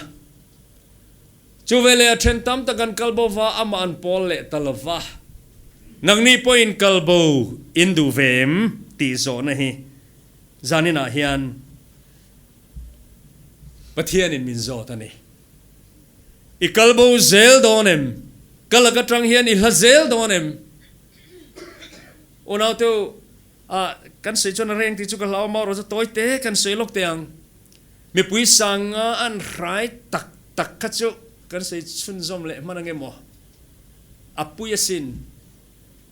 Speaker 1: Chu veleh a then tam tak an kal bo va, amah an pawl leh ta lo va. Nangni pawhin kal bo in duh ve em? tih zawhna hi zaninah hian Pathianin min zawt a ni. I kal bo zel dawn em? Ka lak atang hian i hla zel dawn em? Unauteu, ah, kan sawi chuan a reng tih chu ka hlau a, maw rawh chu tawi te kan sawi lawk teh ang. Mipui sanga an hrai tak tak kha chu kan sawi chhunzawm leh hman ange maw? A pui asin.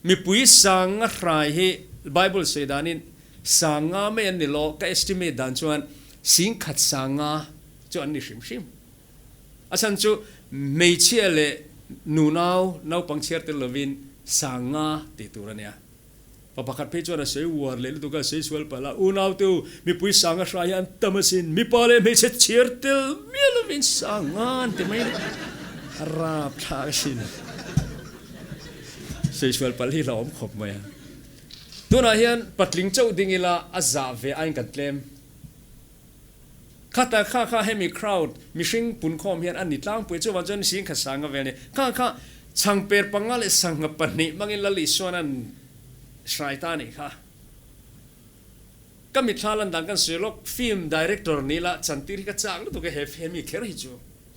Speaker 1: Mipui sanga hrai hi Bible sawi danin sanga mai an ni lo, ka estimate dan chuan singkhat sanga chu an ni hrim hrim. A chhan chu hmeichhia leh nunau naupang chhiar tel lovin sanga tih tur a nia. Pa pakhat phei chuan a sawi uar leh lutuk a, a sawi sual palh a, Unau te u, mipui sanga hrai hi an tam asin, mipa leh hmeichhe chhiar tel miah lovin sanga an ti mai le, a rap thlak asin. Sawi sual palh hi hlauhawm khawp mai a. Tunah hian patling chauh ding ila a zah ve aiin kan tlem. Khata kha kha hemi crowd mihring punkhawm hian a ni tlangpui chuvang chuan sing khat sanga vel a ni. Kha kha chhangper panga leh sangha pahnih hmangin Lal Isuan an hrai ta a nih kha. Ka mitthla lan dan kan sawi lawk film director ni la chantir hi ka chak lutuk e he hemi kher hi chu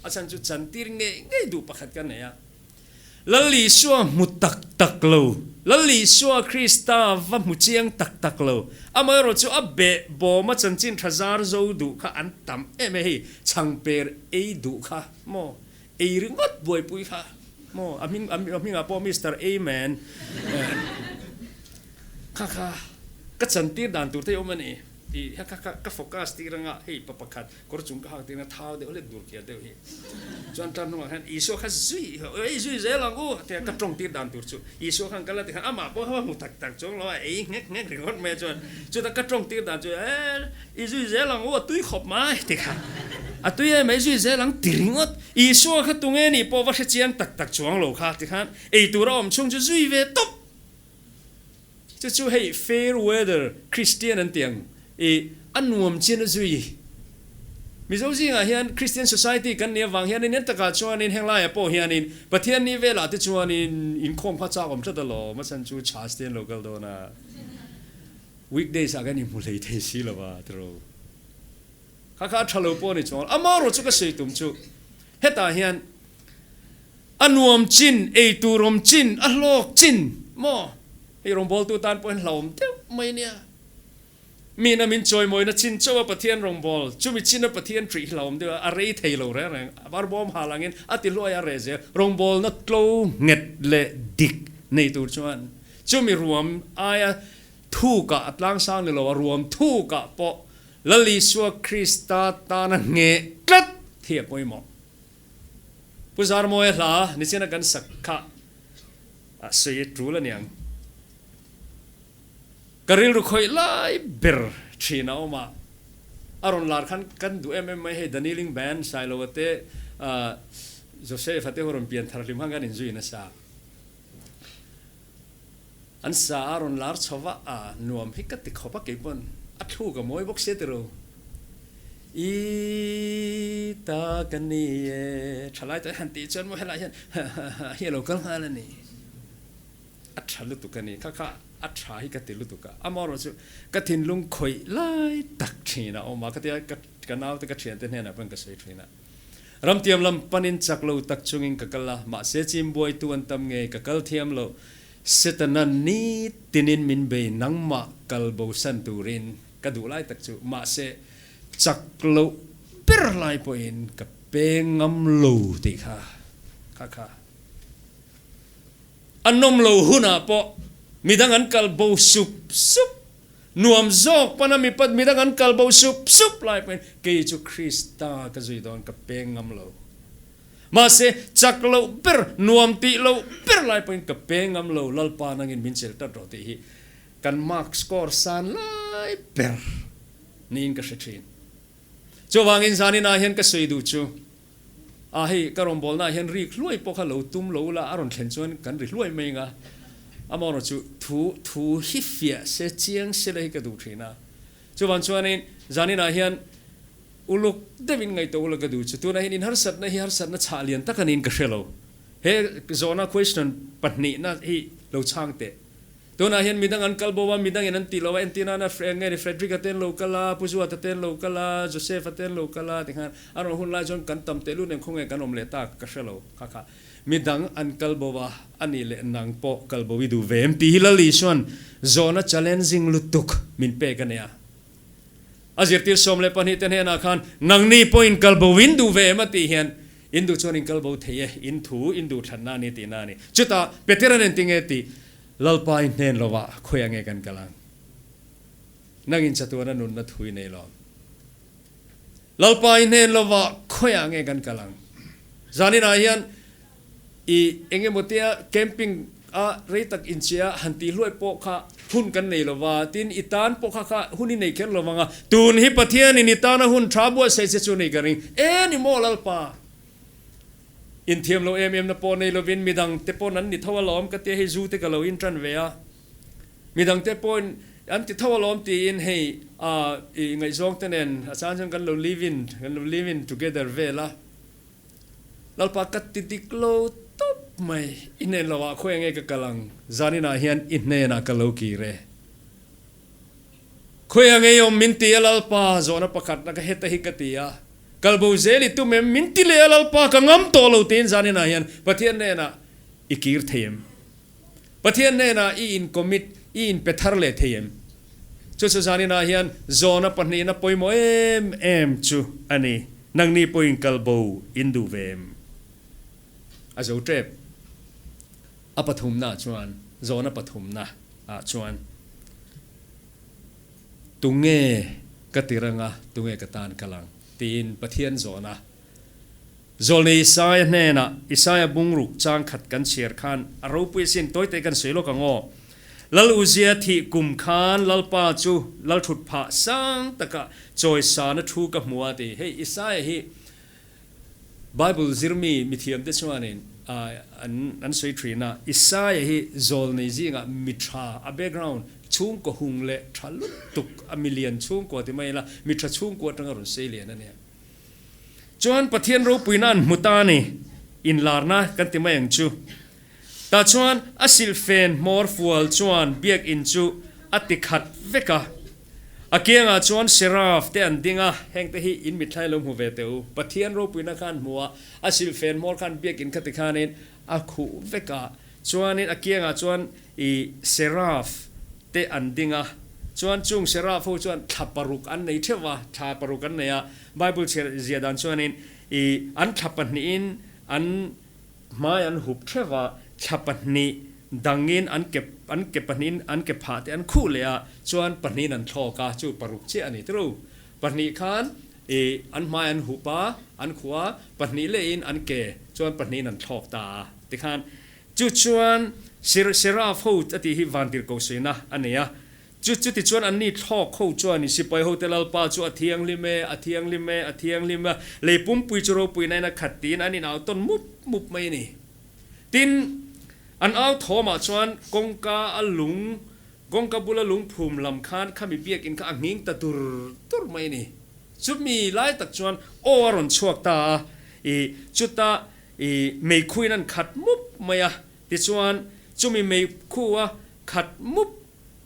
Speaker 1: a chhan chu chantir ngei ngei duh pakhat ka nei a. Lal Isua hmu tak tak lo. Lal Isua Krista va hmu chiang tak tak lo. Amaherawh chu a beh bawma chanchin tha zar zo duh kha an tam em e hei, chhangper ei duh kha maw, ei ringawt buaipui kha maw, a hming a hmingah pawh Mister Amen kha kha ka chantir dan tur te hi awm a ni tih kha kha ka focus tir anga hei pa pakhat Kawr chung ka hak tirna thau deuh hlek dur kiar deuh hi. Chuan tlar hnungah khan Isua kha zui ei zui zel ang u tia ka tawng tir dan tur chu Isua khan ka la ti khan amah pawh kha hmu tak tak chuang lo a ei nghek nghek ringawt mai a chuan chutah ka tawng tir dan chu e i zui zel ang u a tui khawp mai ti kha a tui em ei zui zel ang ti ringawt Isua kha tunge nih pawh va hre chiang tak tak chuang lo kha ti khan ei tur a awm chhung chu zui ve tawp. Chu chu hei fair weather Christian an tih ang i a nuam chian a zui. Mizo zingah hian Christian society kan nih avang hianin en takah chuanin heng laiah pawh hianin Pathian ni velah te chuanin inkhawm kha chak awm tlat alawm a chhan chu chhas te an lo kal dawn a weekdays ah kan inhmu hlei thei si lo va tiraw. Kha kha a tha lo pawh a ni chuang amaherawh chu ka sawi tum chu hetah hian A nuam chin, ei tur awm chin, a hlawk chin maw? Hei rawngbawltu tan pawhin hlauhawm deuh mai nia. Mina min chawimawina chin chauh a Pathian rawngbâwl, chumi china Pathian ṭih hi hlauhawm deuh a, a rei thei lo reng reng. A varbawm hal angin a ti hluai a reh zel. Rawngbâwlna tlo nghet leh dik nei tur chuan chumi ruam aia thukah a tlangsang ni lo, a ruam thukah pawh Lal Isua Krista tana ngheh tlat hi a pawimawh. Pu Zarmawia hla nichina kan sak kha a sawi tul a niang. Ka rilru khawih lai ber thin a awm a, a rawn lar khan kan duh em em mai hei The Kneeling Band Sailoa te Joseph-a te ho rawn pian thar hlim khan kan inzui nasa. An sa a rawn lar chho va, a nuam hi ka ti khawp a keipawn a thluk a mawi bawk sia tiro. I ta ka ni e, thalai te han tih chuan maw helai hian hi a lo kal nghal a ni. A tha lutuk a ni, kha kha a tha hi ka ti lutuk a, amaherawh chu ka thinlung khawih lai tak thin a awm a, ka tia ka naute ka thiante hnenah pawhin ka sawi thin a. Ramtiam lam panin chak lo tak chungin ka kal a, mahse chimbuaitu an tam ngei ka kal thiam lo. Setana ni tinin min bei nangmah kal bosan turin ka duh lai tak chu, mahse chak loh ber lai pawhin ka peng ngam lo tih kha kha kha a nawm lo hunah pawh midang an kal bo sup sup. Nuam zawk pana mipat midang an kal bo sup sup lai pawhin kei chu Krista ka zui dawn ka peng ngam lo. Mahse, chak loh ber, nuam tih loh ber lai pawhin ka peng ngam lo, Lalpa nangin min chel tlat rawh tih hi kan mark score san lai ber niin ka hre thin. Chuvangin zaninah hian ka sawi duh chu, a hei ka rawngbawlnaah hian rik hluai pawh kha lo tum lo ula, a rawn thlen chuan kan ri hluai mai ang a, amaherawh chu thu thu hi fiah se chiang se la hi ka duh thin a. Chuvang chuanin zaninah hian uluk deuhin ngaihtuah ula ka duh chu, tunah hian inharsatna hi harsatna chhah lian tak a niin ka hre lo. He zawhna question pahnihna hi lo chhang teh. Tunah hian midang an kal bo a, midangin an tih lo a, entir nana nge ni Frederick-a te an lo kal a, Pu Zuata te an lo kal a, Joseph-a te an lo kal a tikhan a rawn hun lai chuan kan tam tehlul nen khawnge kan awm leh ta ka hre lo kha kha. Midang an kal bo a, a nih leh nang pawh kal bo i duh ve em tih hi Lal Isua'n zawhna challenging lutuk min pek a nia. A zirtir 12 te hnenah khan nangni pawhin kal bo in duh ve em a tih hian in duh chuan in kal bo thei e, in thu in duh thlanna a ni tihna a ni. Chutah Petera'n engtinge tih Lalpa i hnen lovah khawi ange kan kal ang? Nangin chatuana nunna thu i nei lo. Lalpa i hnen lovah khawi ange kan kal ang? Zaninah hian i eng emaw tia camping a rei tak inchia han tih hluai pawh kha hun kan nei lo va, tin i tan pawh kha kha hun i nei kher lo vang a, tun hi Pathianin i tana hun tha buatsaih che chu nei ka ring e ni maw Lalpa? Inthiam lo em em na pawh nei lovin midang te pawn an ni tho alawm ka tia hei zu te ka lo intan ve a, midang te pawhin an ti tho alawm tiin hei i ngaihzawng te nen a chang chuan kan lo live in kan lo live in together vel a, Lalpa ka ti dik lo tawp mai, i hnen lo ah khawi enge ka kal ang, zaninah hian i hnenah ka lo kir e. Khawi a ngei awm min ti a Lalpa, zawhna pakhatna ka heta hi ka ti a, kal bo zel i tum em? Min ti leh a Lalpa, ka ngam tawh lo tiin zaninah hian Pathian hnenah i kir thei em? Pathian hnenah i in commit, i in pe thar leh thei em? Chu chu zaninah hian zawhna pahnihna pawimawh em em chu a ni, nangni pawhin kal bo in duh ve em? A zo tep. A pathumna chuan, zawhna pathumna ah chuan Tunge ka tir anga, tunge ka tan kal ang? tiin Pathian zawhna Zawlnei Isaia hnenah Isaia bungruk chang khat kan chhiar khan a ropui asin tawite kan sawi lawk ang aw. Lal Uzia thih kum khan Lalpa chu Lalthut phah sang takah chawisana thu ka hmu a ti. Hei Isaia hi Bible zirmi mithiamte chuanin an sawi thin a, Isaia hi zawlnei zingah mi tha, a background chhungkaw hung leh tha lutuk, a milian chhungkua ti mai ila, mi tha chhungkua atanga rawn sei lian a nia. Chuan Pathian ropuina an hmu ta a ni, inlarna kan ti mai ang chu. Tah chuan a silhfen hmawr fual chuan biakinn chu a ti khat vek a. A kiangah chuan Seraf te an ding a, hengte hi in mithlai lo hmu ve teh u. Pathian ropuina kha an hmu a, a silhfen hmawr khan biakinn kha tikhanin a khuh vek a. Chuanin a kiangah chuan i Seraf te an ding a, chuan chung Seraf ho chuan thla paruk an nei theuh a, thla paruk an nei a. Bible chhiar zia dan chuanin i an thla pahnihin an Hmai an hup theuh a, thla pahnih dangin an ke an ke pahnihin an ke phah te an khuh leh a, chuan pahnihin an thlawk a, chu paruk chiah a ni tru. Pahnih khan i an hmai an hup a, an khuh a, pahnih lehin an ke chuan pahnihin an thlawk ta a tikhan chu chuan Sir Seraph ho a tih hi vantirhkoh suihna a nei a, Chu chuti chuan anni thlawk ho chuan i sipai hote Lalpa chu a thianghlim e, a thianghlim e, a thianghlim e, lei pumpui chu ropui nain a khat tiin an inau tawn mup mup mai a ni. Tin, an au thawmah chuan kawngka a lung, kawngka bula lungphum lam khan khami biakinn kha a nghing ta dur dur mai a ni. Chumi lai tak chuan aw a rawn chhuak ta a, i chuta i meikhuin an khat mup mai a, tichuan chumi meikhu a khat mup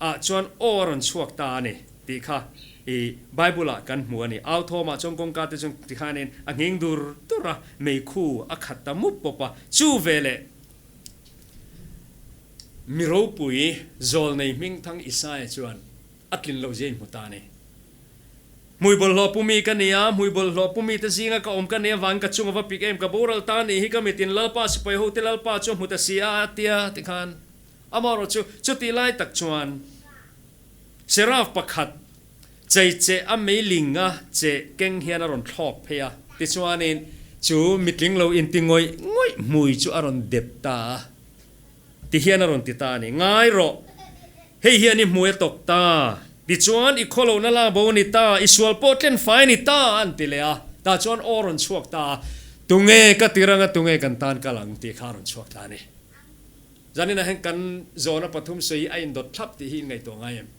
Speaker 1: ah chuan aw a rawn chhuak ta a ni tih kha i Bible ah kan hmu a ni. Au thawmah chuan kawngka te chuan tikhanin a nghing dur dur a, meikhu a khat ta mup pawp a. Chu veleh mi ropui zawlnei hmingthang Isaia chuan a tlin loh zia in hmu ta a ni. Hmui bawlhhlawh pumi ka ni a, hmui bawlhhlawh pumi te zinga ka awm ka nih avangin ka chung a va pik em, ka boral ta nih hi ka mitin Lalpa sipai hote Lalpa chu a hmu ta si a a tia tikhan Amaherawh chu, chutih lai tak chuan Seraf pakhat chei che a meiling a che keng hian a rawn thlawk phei a. Tichuanin chu mitling lo inti ngawih ngawih hmui chu a rawn dep ta a, ti hian a rawn ti ta a ni. Ngai rawh, hei hian i hmui a tawk ta, tichuan i khawlohna lak bo a ni ta, i sual pawh tlen fai a ni ta, an ti leh a. Tah chuan aw a rawn chhuak ta a, Tunge ka tir anga tunge kan tan kal ang tih kha a rawn chhuak ta a ni. Zaninah hian kan zawhna pathum sawi hi a indawt thlap tih hi in ngaihtuah ngai em?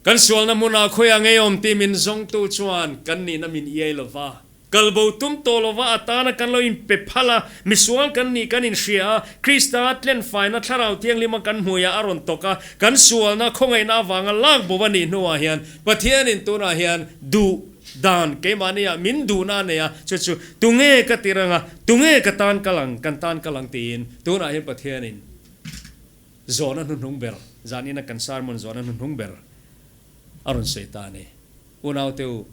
Speaker 1: Kan sualna hmunah khawiah ngei awm tih min zawngtu chuan kan nihna min iai lo va, kalbo tum tawh lo va atana kan lo inpe phal a, misual kan nih kan inhria a, Krista tlenfaina Thlarau Thianghlima kan hmuiah a rawn tawk a, kan sualna khawngaihna avanga lak bo a nih hnuah hian Pathianin tunah hian duh Dan keimahniah min duhna a nei a, chu chu tunge ka tir anga, tunge ka tan kal ang, kan tan kal ang tiin tunah hian Pathianin zawhna hnuhnung ber, zanina kan sermon zawhna hnuhnung ber a rawn sawi ta a ni. Unaute u,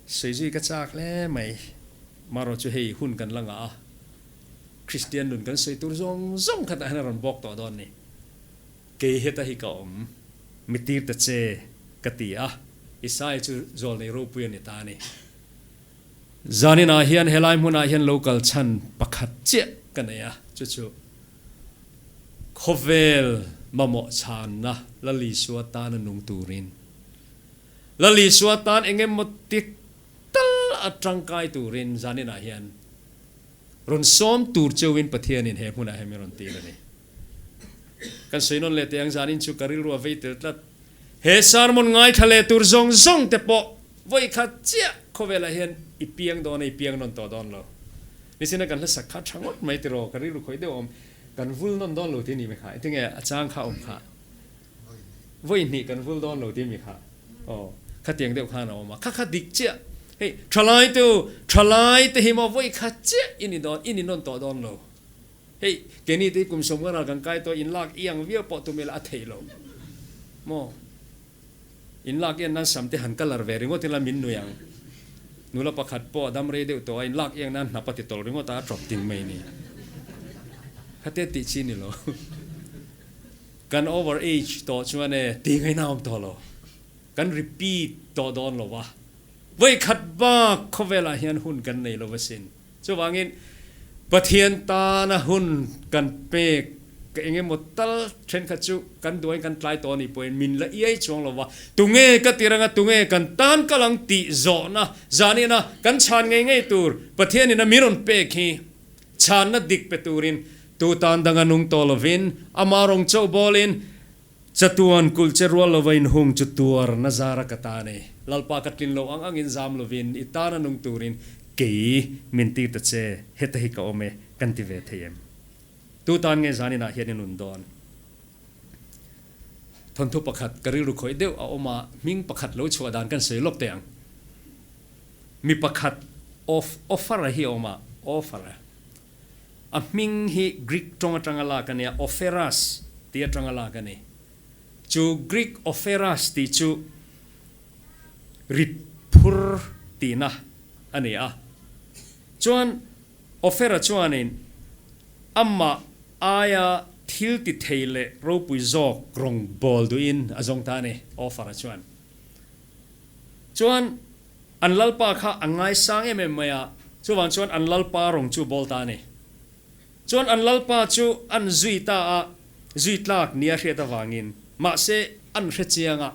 Speaker 1: sawi zui ka chak hle mai, marawh chu hei hun kan la ngah a, Kristian nun kan sawi tur zawng zawng khatah hian a rawn bawk tawh dawn a ni. Kei heta hi ka awm, mi tir ta che, ka ti a. Isaiah chu zawlnei ropui a ni ta a ni. Zaninah hian helai hmunah hian lo kal chhan pakhat chiah ka nei a, chu chu khawvel mamawh chhanna Lal Isua tana nung turin, Lal Isua tan eng emaw tik tal a tangkai turin zaninah hian rawn sawm tur cheuhin Pathianin he hmunah hian min rawn tir a ni. Kan sawi nawn leh teh ang zanin chu ka rilru a vei tel tlat. He sermon ngaithla leh tur zawng zawng te pawh vawi khat chiah khawvelah hian i piang dawn a, i piang nawn tawh dawn lo. Nichina kan hlasak kha tha ngawt mai tiraw, ka rilru khawih deuh a awm. Kan vul nawn dawn lo tih ni mi kha, engtinge a chang kha awm kha? Vawi hnih kan vul dawn lo tih mi kha? Aw, khatiang deuh khan a awm a, kha kha dik chiah. Hei, thalai te u, thalai te hi maw vawi khat chiah i ni dawn, i ni nawn tawh dawn lo. Hei, keini te hi kum sawmnga ral kan kai tawh, inlak i ang viau pawh tum ila a theih lo maw? Inlak i an nan sam te han colour ve ringawt ila min nui ang. Nula pakhat pawh a dam rei deuh tawh a, inlak i ang nan hnap a ti tawlh ringawt a, a tawp ting mai ni. Khate tih chi ni lo. Kan over age tawh chuan e, tih ngaihna a awm tawh lo. Kan repeat tawh dawn lo va. Vawikhat bak khawvelah hian hun kan nei lo asin. Chuvangin, Pathian tana hun kan pek ka eng emaw tal thenkhat chu kan duain kan tlai tawh a nih pawhin min la iai chuang lo va, tunge ka tir anga tunge kan tan kal ang tih zawhna zanina kan chhan ngei ngei tur Pathianin a min rawn pek hi chhanna dik pe turin tu tan danga nung tawh lovin ama rawng chauh bawlin Chatuan kulh che rual lova inhung chu tuar na zara ka ta nei. Lalpa ka tlin lo ang angin zam lovin i tana nung turin kei min tir ta che, heta hi ka awm e, kan ti ve thei em? Tu tan nge zaninah hian i nun dawn? Thawnthu pakhat ka rilru khawih deuh a awm a, hming pakhat lo chhuah dan kan sawi lawk teh ang. Mi pakhat of offer a hi a awm a, offer a. A hming hi Greek tawng atanga lak a nia, Opheras tih atanga lak a ni. Chu Greek Opheras tih chu rit phur tihna a ni a. Chuan Ophera chuanin amah aia thil ti thei leh ropui zawk rawng bawl duhin a zawng ta a ni, Ophera chuan. Chuan An lalpa kha a ngaisang em em mai a, chuvang chuan an lalpa rawng chu bawl ta a ni. Chuan an lalpa chu an zui ta a, zui tlak nia hriat avangin, mahse an hre chiang a,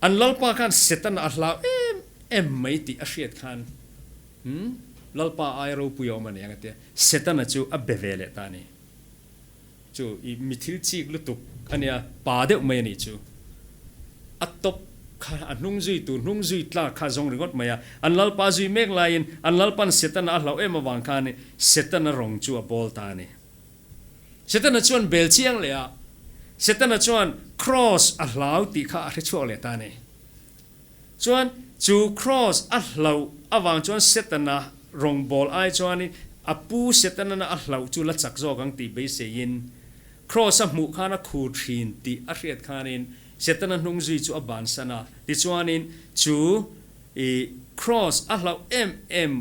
Speaker 1: an lalpa khan Setana a hlau em em mai tih a hriat khan, Umm, lalpa aia ropui a awm a ni ang a tia, Setana chu a be ve leh ta a ni. Chu i mi thil chik lutuk a nia, pa deuh mai a nih chu. A tawp kha a hnung zui tur hnung zui tlak kha a zawng ringawt mai a. An lalpa zui mek laiin an lalpan Setana a hlauh em avang khan Setana rawng chu a bawl ta a ni. Setana chuan bel chiang leh a, Setana chuan Kraws a hlau tih kha a hre chhuak leh ta a ni. Chuan chu Kraws a hlauh avang chuan Setana rawngbawl ai chuanin a pu Setanana a hlauh chu la chak zawk ang tih beiseiin Kraws a hmuh khan a khur thin tih a hriat khanin Setana hnung zui chu a bansan a. Tichuanin chu i Kraws a hlauh em em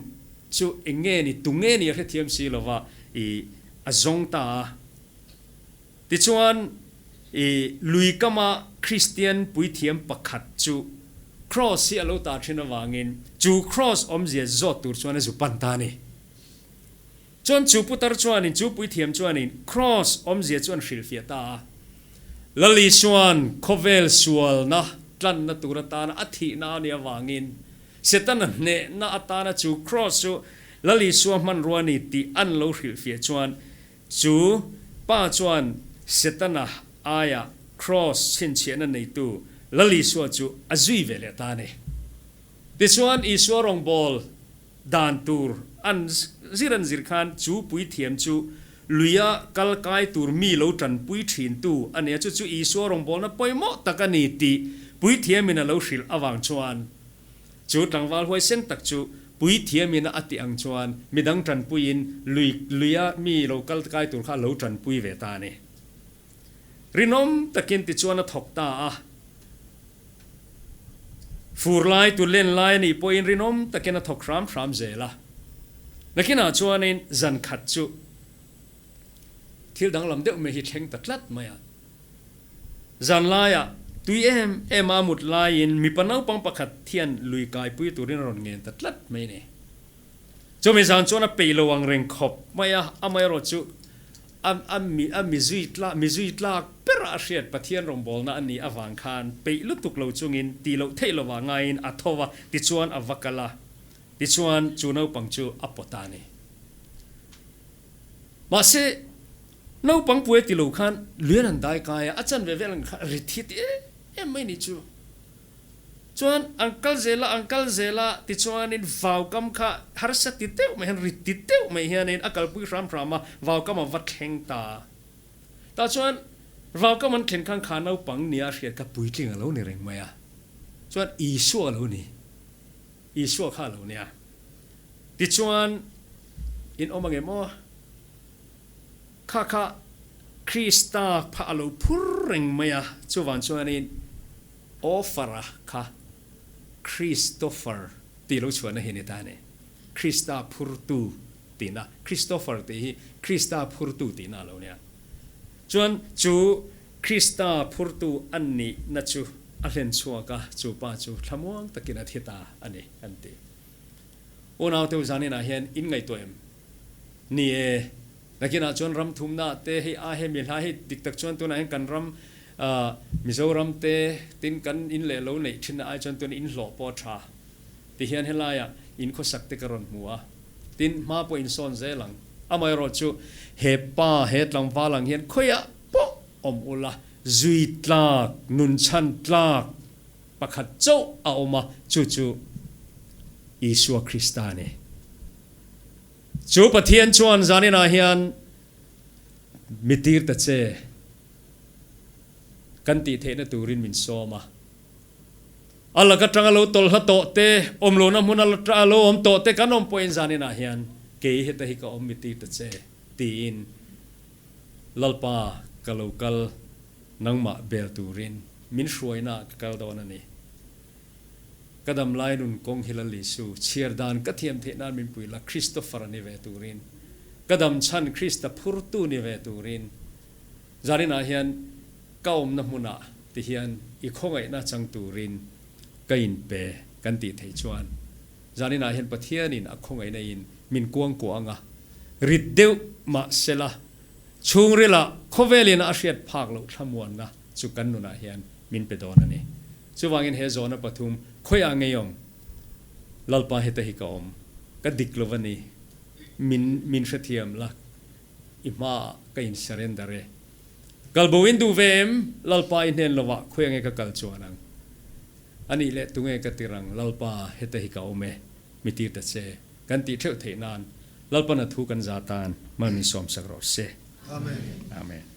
Speaker 1: chu eng nge ni, tu nge ni a hrethiam si lova i a zawng ta a. Tichuan, i lui kama Kristian puithiam pakhat chu Kraws hi a lo ta thin avangin chu Kraws awmzia zawt tur chuan a zu pan ta a ni. Chuan chu putar chuanin, chu puithiam chuanin Kraws awmzia chu an hrilhfiah ta a. Lal Isua'n khawvel sualna tlanna tur atana a thihna a nih avangin Setana hnehna atana chu Kraws chu Lal Isua hmanrua a ni tih an lo hrilhfiah chuan Chu pa chuan Setana aia kraws chhinchhiahna neitu Lal Isua chu a zui ve leh ta a ni. Tichuan, Isua rawngbâwl dan tur an zir an zir khan chu puithiam chu luia kal kai tur mi lo tanpui thintu a ni a, chu chu Isua rawngbâwlna pawimawh tak a ni tih puithiamin a lo hrilh avang chuan Chu tlangval huaisen tak chu puithiamina a tih ang chuan midang tanpuiin lui luia mi lo kal kai tur kha a lo tanpui ve ta a ni. Rinawm takin tichuan a thawk ta a. Fur lai tu len lai a nih pawhin rinawm takin a thawk hram hram zel a. Nakinah chuanin zan khat chu thil danglam deuh mai hi thleng ta tlat mai a. Zan laiah. Tui em em a mut laiin mipa naupang pakhat hian lui kaipui turin a rawn ngen ta tlat mai a ni. Chumi zan chuan a peih lo ang reng khawp mai a, amaherawh chu a a mi a mi zui tlak mi zui tlak berah a hriat Pathian rawngbawlna a nih avang khan peih lutuk lo chungin tih loh theih lovah ngaiin a tho va, tichuan a va kal a, tichuan chu naupang chu a pawt a ni. Mahse, naupang puai ti lo khan luian an dai kai a, a chanve vel ang kha rit hi ti em em mai ni chu. Chuan an kal zel a, an kal zel a, tichuanin vaukam kha harsa ti deuh mai hian, rit ti deuh mai hianin a kalpui hram hram a, vaukam a va thleng ta. Tah chuan vaukam an thlen khan kha naupang nia a hriat kha puitling a lo ni reng mai a, chuan Isua a lo ni. Isua kha a lo nia. Tichuan, in awm ang em aw? Kha kha Krista pha a lo phur reng mai a, chuvang chuanin Offer-a kha Christopher tih lo chhuahna hi a ni ta a ni. Krista phurtu tihna, Christopher tih hi Krista phurtu tihna a lo nia. Chuan chu Krista phurtu a nihna chu a hlen chhuak a, chu pa chu thlamuang takin a thi ta a ni, an ti. Unaute u zaninah hian in ngaihtuah em? Ni e, nakinah chuan ram thumna te hei a hemi hla hei dik tak chuan tunah hian kan ram Mizoram te tin kan in leh lo neih thinna ai chuan tuna in hlawh pawh a tha ti hian helaiah in khawsak te ka rawn hmu a, tin hma pawh in sawn zel ang. Amaherawhchu he pa he tlangval ang hian khawiah pawh awm ula zui tlak, nun chhan tlak pakhat chauh a awm a, chu chu Isua Krista a ni. Chu Pathian chuan zaninah hian mi tir ta che kan tih theihna turin min sawm a. A lak atanga lo tawlhla tawh te, awm lohna hmun a lo awm tawh te kan awm pawhin zaninah hian kei heta hi ka awm mi tir ta che tiin Lalpa ka lo kal nangmah bel turin min hruainaah ka kal dawn a ni. Ka dam lai nun kawng hi Lal Isu, chhiar dan ka thiam theih nan min pui la, Christopher a ni ve turin, ka dam chhan Krista phurtu ni ve turin, zaninah hian ka awmna hmunah ti hian i khawngaihna chang turin ka inpe kan tih theih chuan zaninah hian Pathianin a khawngaihna in min kuangkuah anga rit deuh mah sela chhungrilah khawvelin a hriat phak loh thlamuanna chu kan nunah hian min pe dawn a ni. Chuvangin he zawhna pathum khawiah ngei awm? Lalpa heta hi ka awm. Ka dik lo va ni. Min min hrethiam la. I hmaah ka in surrender e. Kal bo in duh ve em? Lalpa i hnen lovah khawiah nge ka kal chuan ang? A nih leh tunge ka tir ang? Lalpa heta hi ka awm e. Mi tir ta che. Kan tih theuh theih nan Lalpan a thu kan za tan mal min sawmsak rawh se.
Speaker 2: Amen.
Speaker 1: Amen.